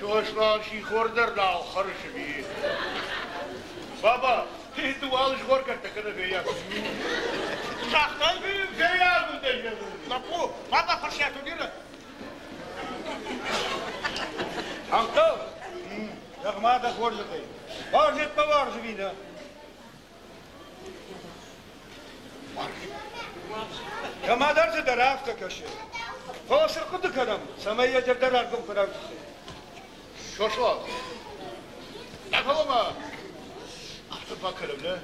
Сослан сихор дӕр нал хӕрыс ӕви? Баба, ды уал згъоргӕрдтӕ кӕнӕ феййаг.
Загътай?
Феййаг дӕ зӕгъын.
Лӕппу, баба фӕрсиат уыдиры.
Ӕнхъӕл, зӕгъ-ма дӕ хорзӕхӕй, уарзет мӕ уарзы ӕви нӕ? Кӕмӕдӕрты дӕр афтӕ кӕсы. Фӕлӕ цы рхъуыды кӕнӕм, цӕмӕй йӕ зӕрдӕ раргом кӕнӕм тыххӕй?
Сослан, нӕ фӕлӕ ма афтӕ бакӕнӕм, нӕ?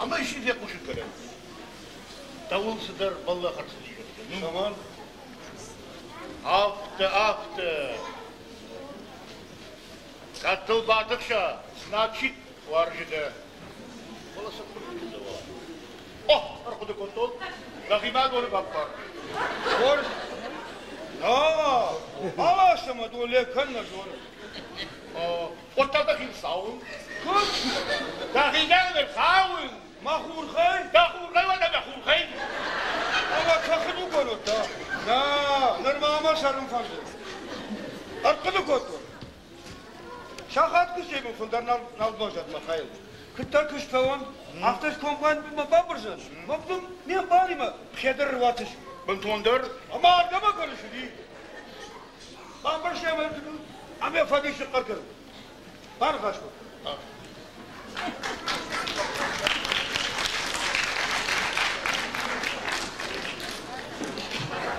Ӕмӕ исчи фехъусын кӕнӕм. Дӕуыл цыдӕр бӕллӕх ӕрцыди, зӕгъгӕ.
Цӕмӕн?
Афтӕ, афтӕ. Кӕд дыл батыхса, значит, уарзы дӕ. Фӕлӕ цы хъуыды чындӕуа? О, ӕрхъуыды кодтон. Дӕхимӕ доны баппар.
Хорз. Алас ӕмӕ доле кӕн нӕ зоны.
Уӕдта дӕхи цауын.
Куыд?
Дӕхи дӕр цауын.
Мӕ хурхӕй?
Дӕ хурхӕй уӕдӕ дӕ хурхӕй.
Ӕмӕ кӕхы кодта? Нӕ, нырма мӕ цӕрын фӕнды. Ӕрхъуыды кодтон. Сахат куы мын фылдӕр нал, нал баззад мӕ хайыл. Куыддӕр куыст фӕуон, афтӕ комбайнмӕ бабырзӕн. Мӕ ме мбалимӕ хедыр руатыс.
Бынтондӕр?
Ӕмӕ ардӕм ӕгӕр ссыди. Бамбӕрста ӕмӕ ӕмӕ фӕдисы хъӕр кӕны. Баныхас кодта.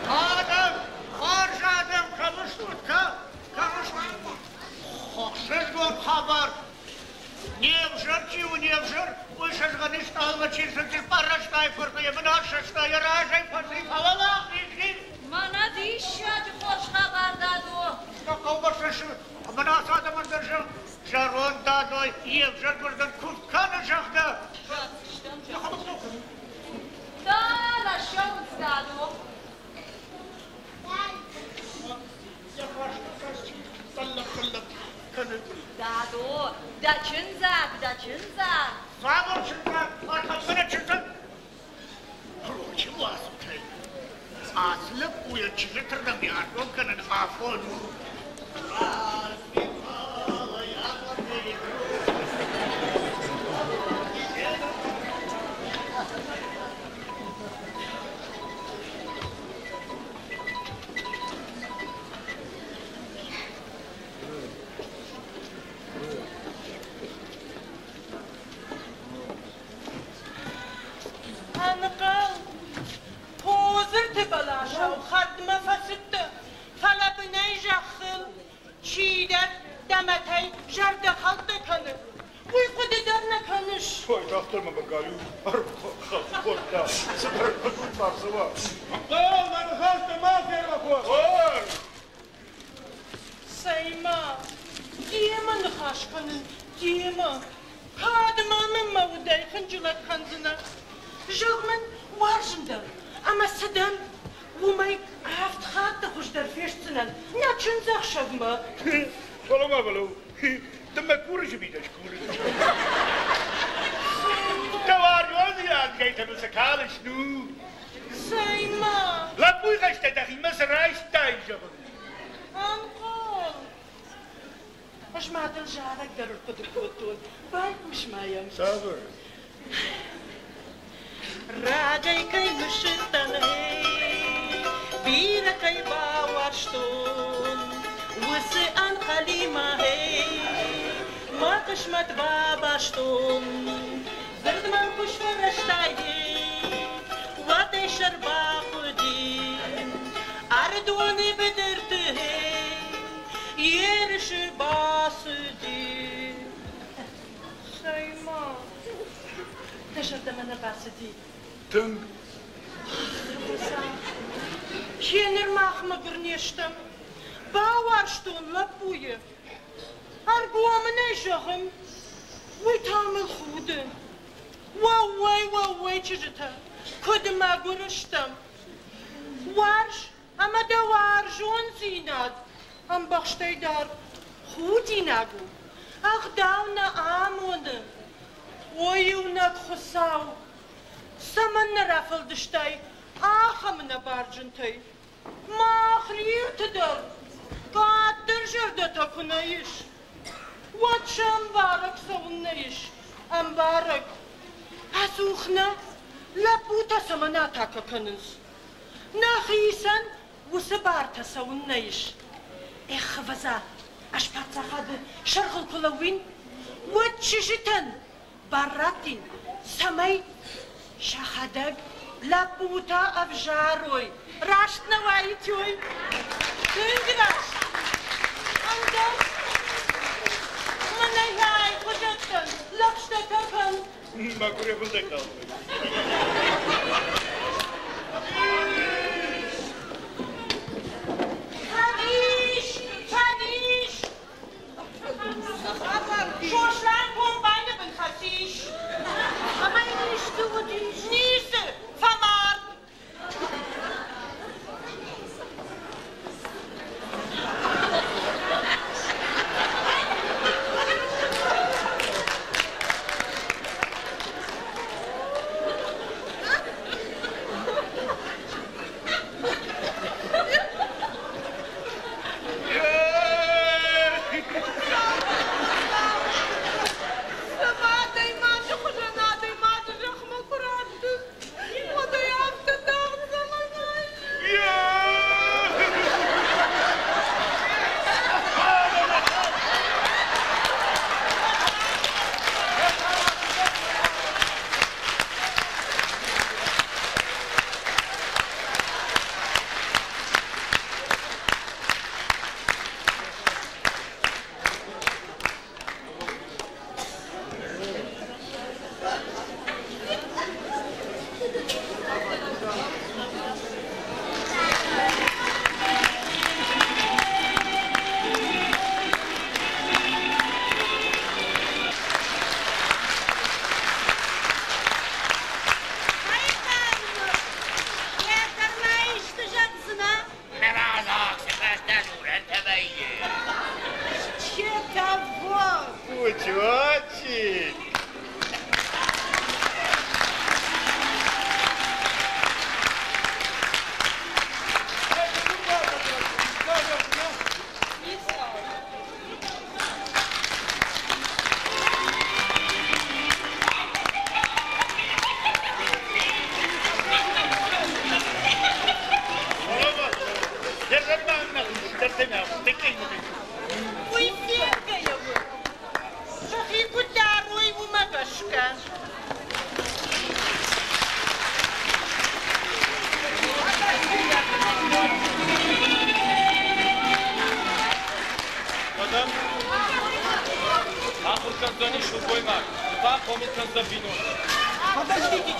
Адӕм, хорз адӕм, кӕм стут, кӕ? Кӕм стут? Ӕхсызгон хабар. Не взӕр чи у, не взӕр, уый сызгъӕрин стъалымӕ чи рцыди, Пӕррӕстайы фырты йӕ бын ассӕста, йӕ разӕй фӕци, фӕуӕлахиз и.
Мӕнӕ диссаджы хорз хабар, Дадо.
Нӕ хъӕубӕсты мын ацы адӕмӕн дӕр зӕгъ, зӕронд Дадой йе взӕр гуырдын куывд кӕны, зӕгъгӕ.
Дӕлӕ ссӕуынц, Дадо.
Йӕ фарсмӕ фӕци, хъӕллӕпп-хъӕллӕпп кӕны.
Дадо, дӕ чындзаг, дӕ чындзаг.
Цавӕр чындзаг? Фӕтӕппӕнӕ чындзаг? Прочим, уасутӕй. Ацы лӕппуйӕн чызджытырдӕм йӕ ӕргом кӕнын афон у. Разбивала яблони
Ӕнхъӕл, Кодзырты бӕласау хӕрдмӕ фӕцыдтӕ, фӕлӕ бынӕй зӕххыл чидӕр дӕ мӕтӕй зӕрдӕхӕлдтӕ кӕны. Уый хъуыды дӕр нӕ кӕныс.
Уайтагъддӕр мӕ мӕ галиу ӕрбахӕлд кодта. Цыдӕр фыдуд ма рцӕуа. Ӕнхъӕл, мӕ ныхӕстӕ ма ферох уӕд.
Цӕй-ма, демӕ ныхас кӕнын, демӕ. Кӕд ма мын мӕ удӕй хынджылӕг кӕндзынӕ? Зӕгъ мын, уарзын дӕ, ӕмӕ цы дӕн, уымӕй авд хатты хуыздӕр фестдзынӕн нӕ чындзӕхсӕвмӕ.
Фӕлӕ ма фӕлӕуу, ды мӕ курыс ӕви дӕ скурыс? Дӕ уарзондзинад кӕй мыл цы калыс, ну?
Цӕй-ма!
Лӕппуйы хӕстӕ дӕхимӕ цы райстай, зӕгъын?
Ӕнхъӕл. Ӕз ма дыл зарӕг дӕр ӕрхъуыды кодтон. Байхъус ма йӕм.
Цавӕр?
Рагӕй кӕй мысыдтӕн, гъей, бирӕ кӕй бауарзтон, уыцы ӕнхъӕлимӕ, гъей, мӕ хъысмӕт бабастон. Дзырд мӕм куы сфӕрӕзтай, гъей, уӕд ӕй сӕр бахъуыди. Ӕрыдоны быдырты, гъей, ерысы бацыди. Цӕй-ма, дӕ зӕрдӕмӕ нӕ бацыди?
Тынг.
Гъеныр мах мӕгуыр не стӕм. Бауарзтон лӕппуйы. Ӕргом ын ӕй зӕгъын, уый та мыл худы. Уӕууӕй, уӕууӕй, чызджытӕ, куыд мӕгуыр стӕм. Уарз ӕмӕ дӕ уарзондзинад ӕмбӕхстӕй дӕр худинаг у. Ӕгъдау нӕ амоны. О иунӕг Хуыцау, цӕмӕн нӕ рафӕлдыстай ахӕм ӕнӕбарджынтӕй? Мах риуты дӕр къаддӕр зӕрдӕтӕ куы нӕ ис, уӕд сӕ ӕмбарӕг цӕуыннӕ ис, ӕмбарӕг. Ӕдзух нӕ лӕппутӕ цӕмӕн атакӕ кӕнынц? Нӕхицӕн уыцы бартӕ цӕуыннӕ ис? Эх, ӕвӕдза, ӕз паддзахады сӕргъыл куы лӕууин, уӕд чызджытӕн бар раттин, цӕмӕй сӕхӕдӕг лӕппутӕ ӕвзарой. Раст нӕ уаид, ой? Тынг раст. Ӕндӕр мӕнӕй ай хуызӕттӕн лӕгъстӕтӕ кӕн.
Мӕгуыр йӕ фындзӕй калдтой.
Фӕдис! Фӕдис! Сослан комбайны бын фӕцис.
Ӕмӕ йын исты уыдис?
Ницы, фӕмард.
Красавчик!
Уый фенгӕйӕ у, сӕхи куыд дарой, уымӕ гӕсгӕ.
Кӕдӕм? Ахуыр кӕндзӕни сылгоймаг, ды та хъомыл кӕндзӕ бинонтӕ.
Подождите!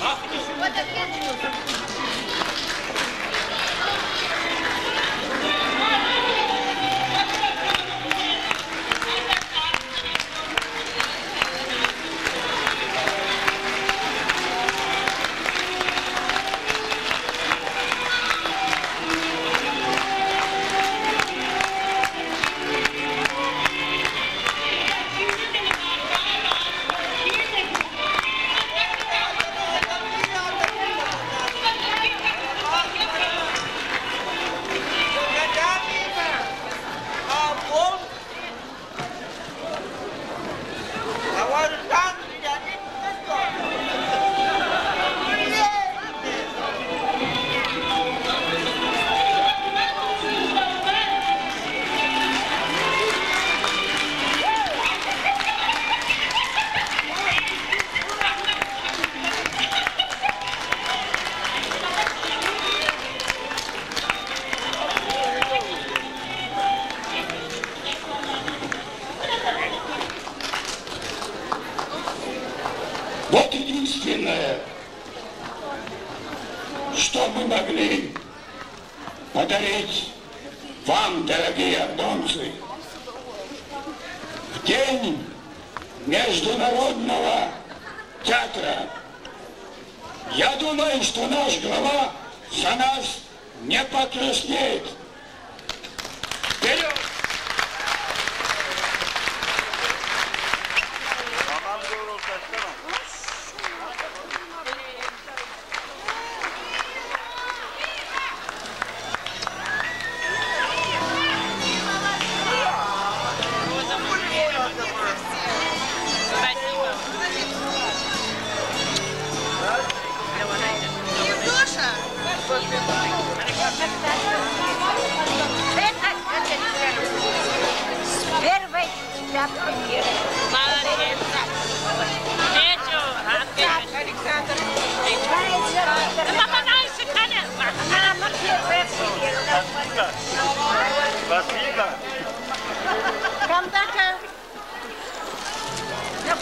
Вот единственное, что мы могли подарить вам, дорогие ардонцы, в день Международного театра. Я думаю, что наш глава за нас не покраснеет. Вперед!
Первой тебя премьера.
Молодец. Александр.
Спасибо.
Камдака. Я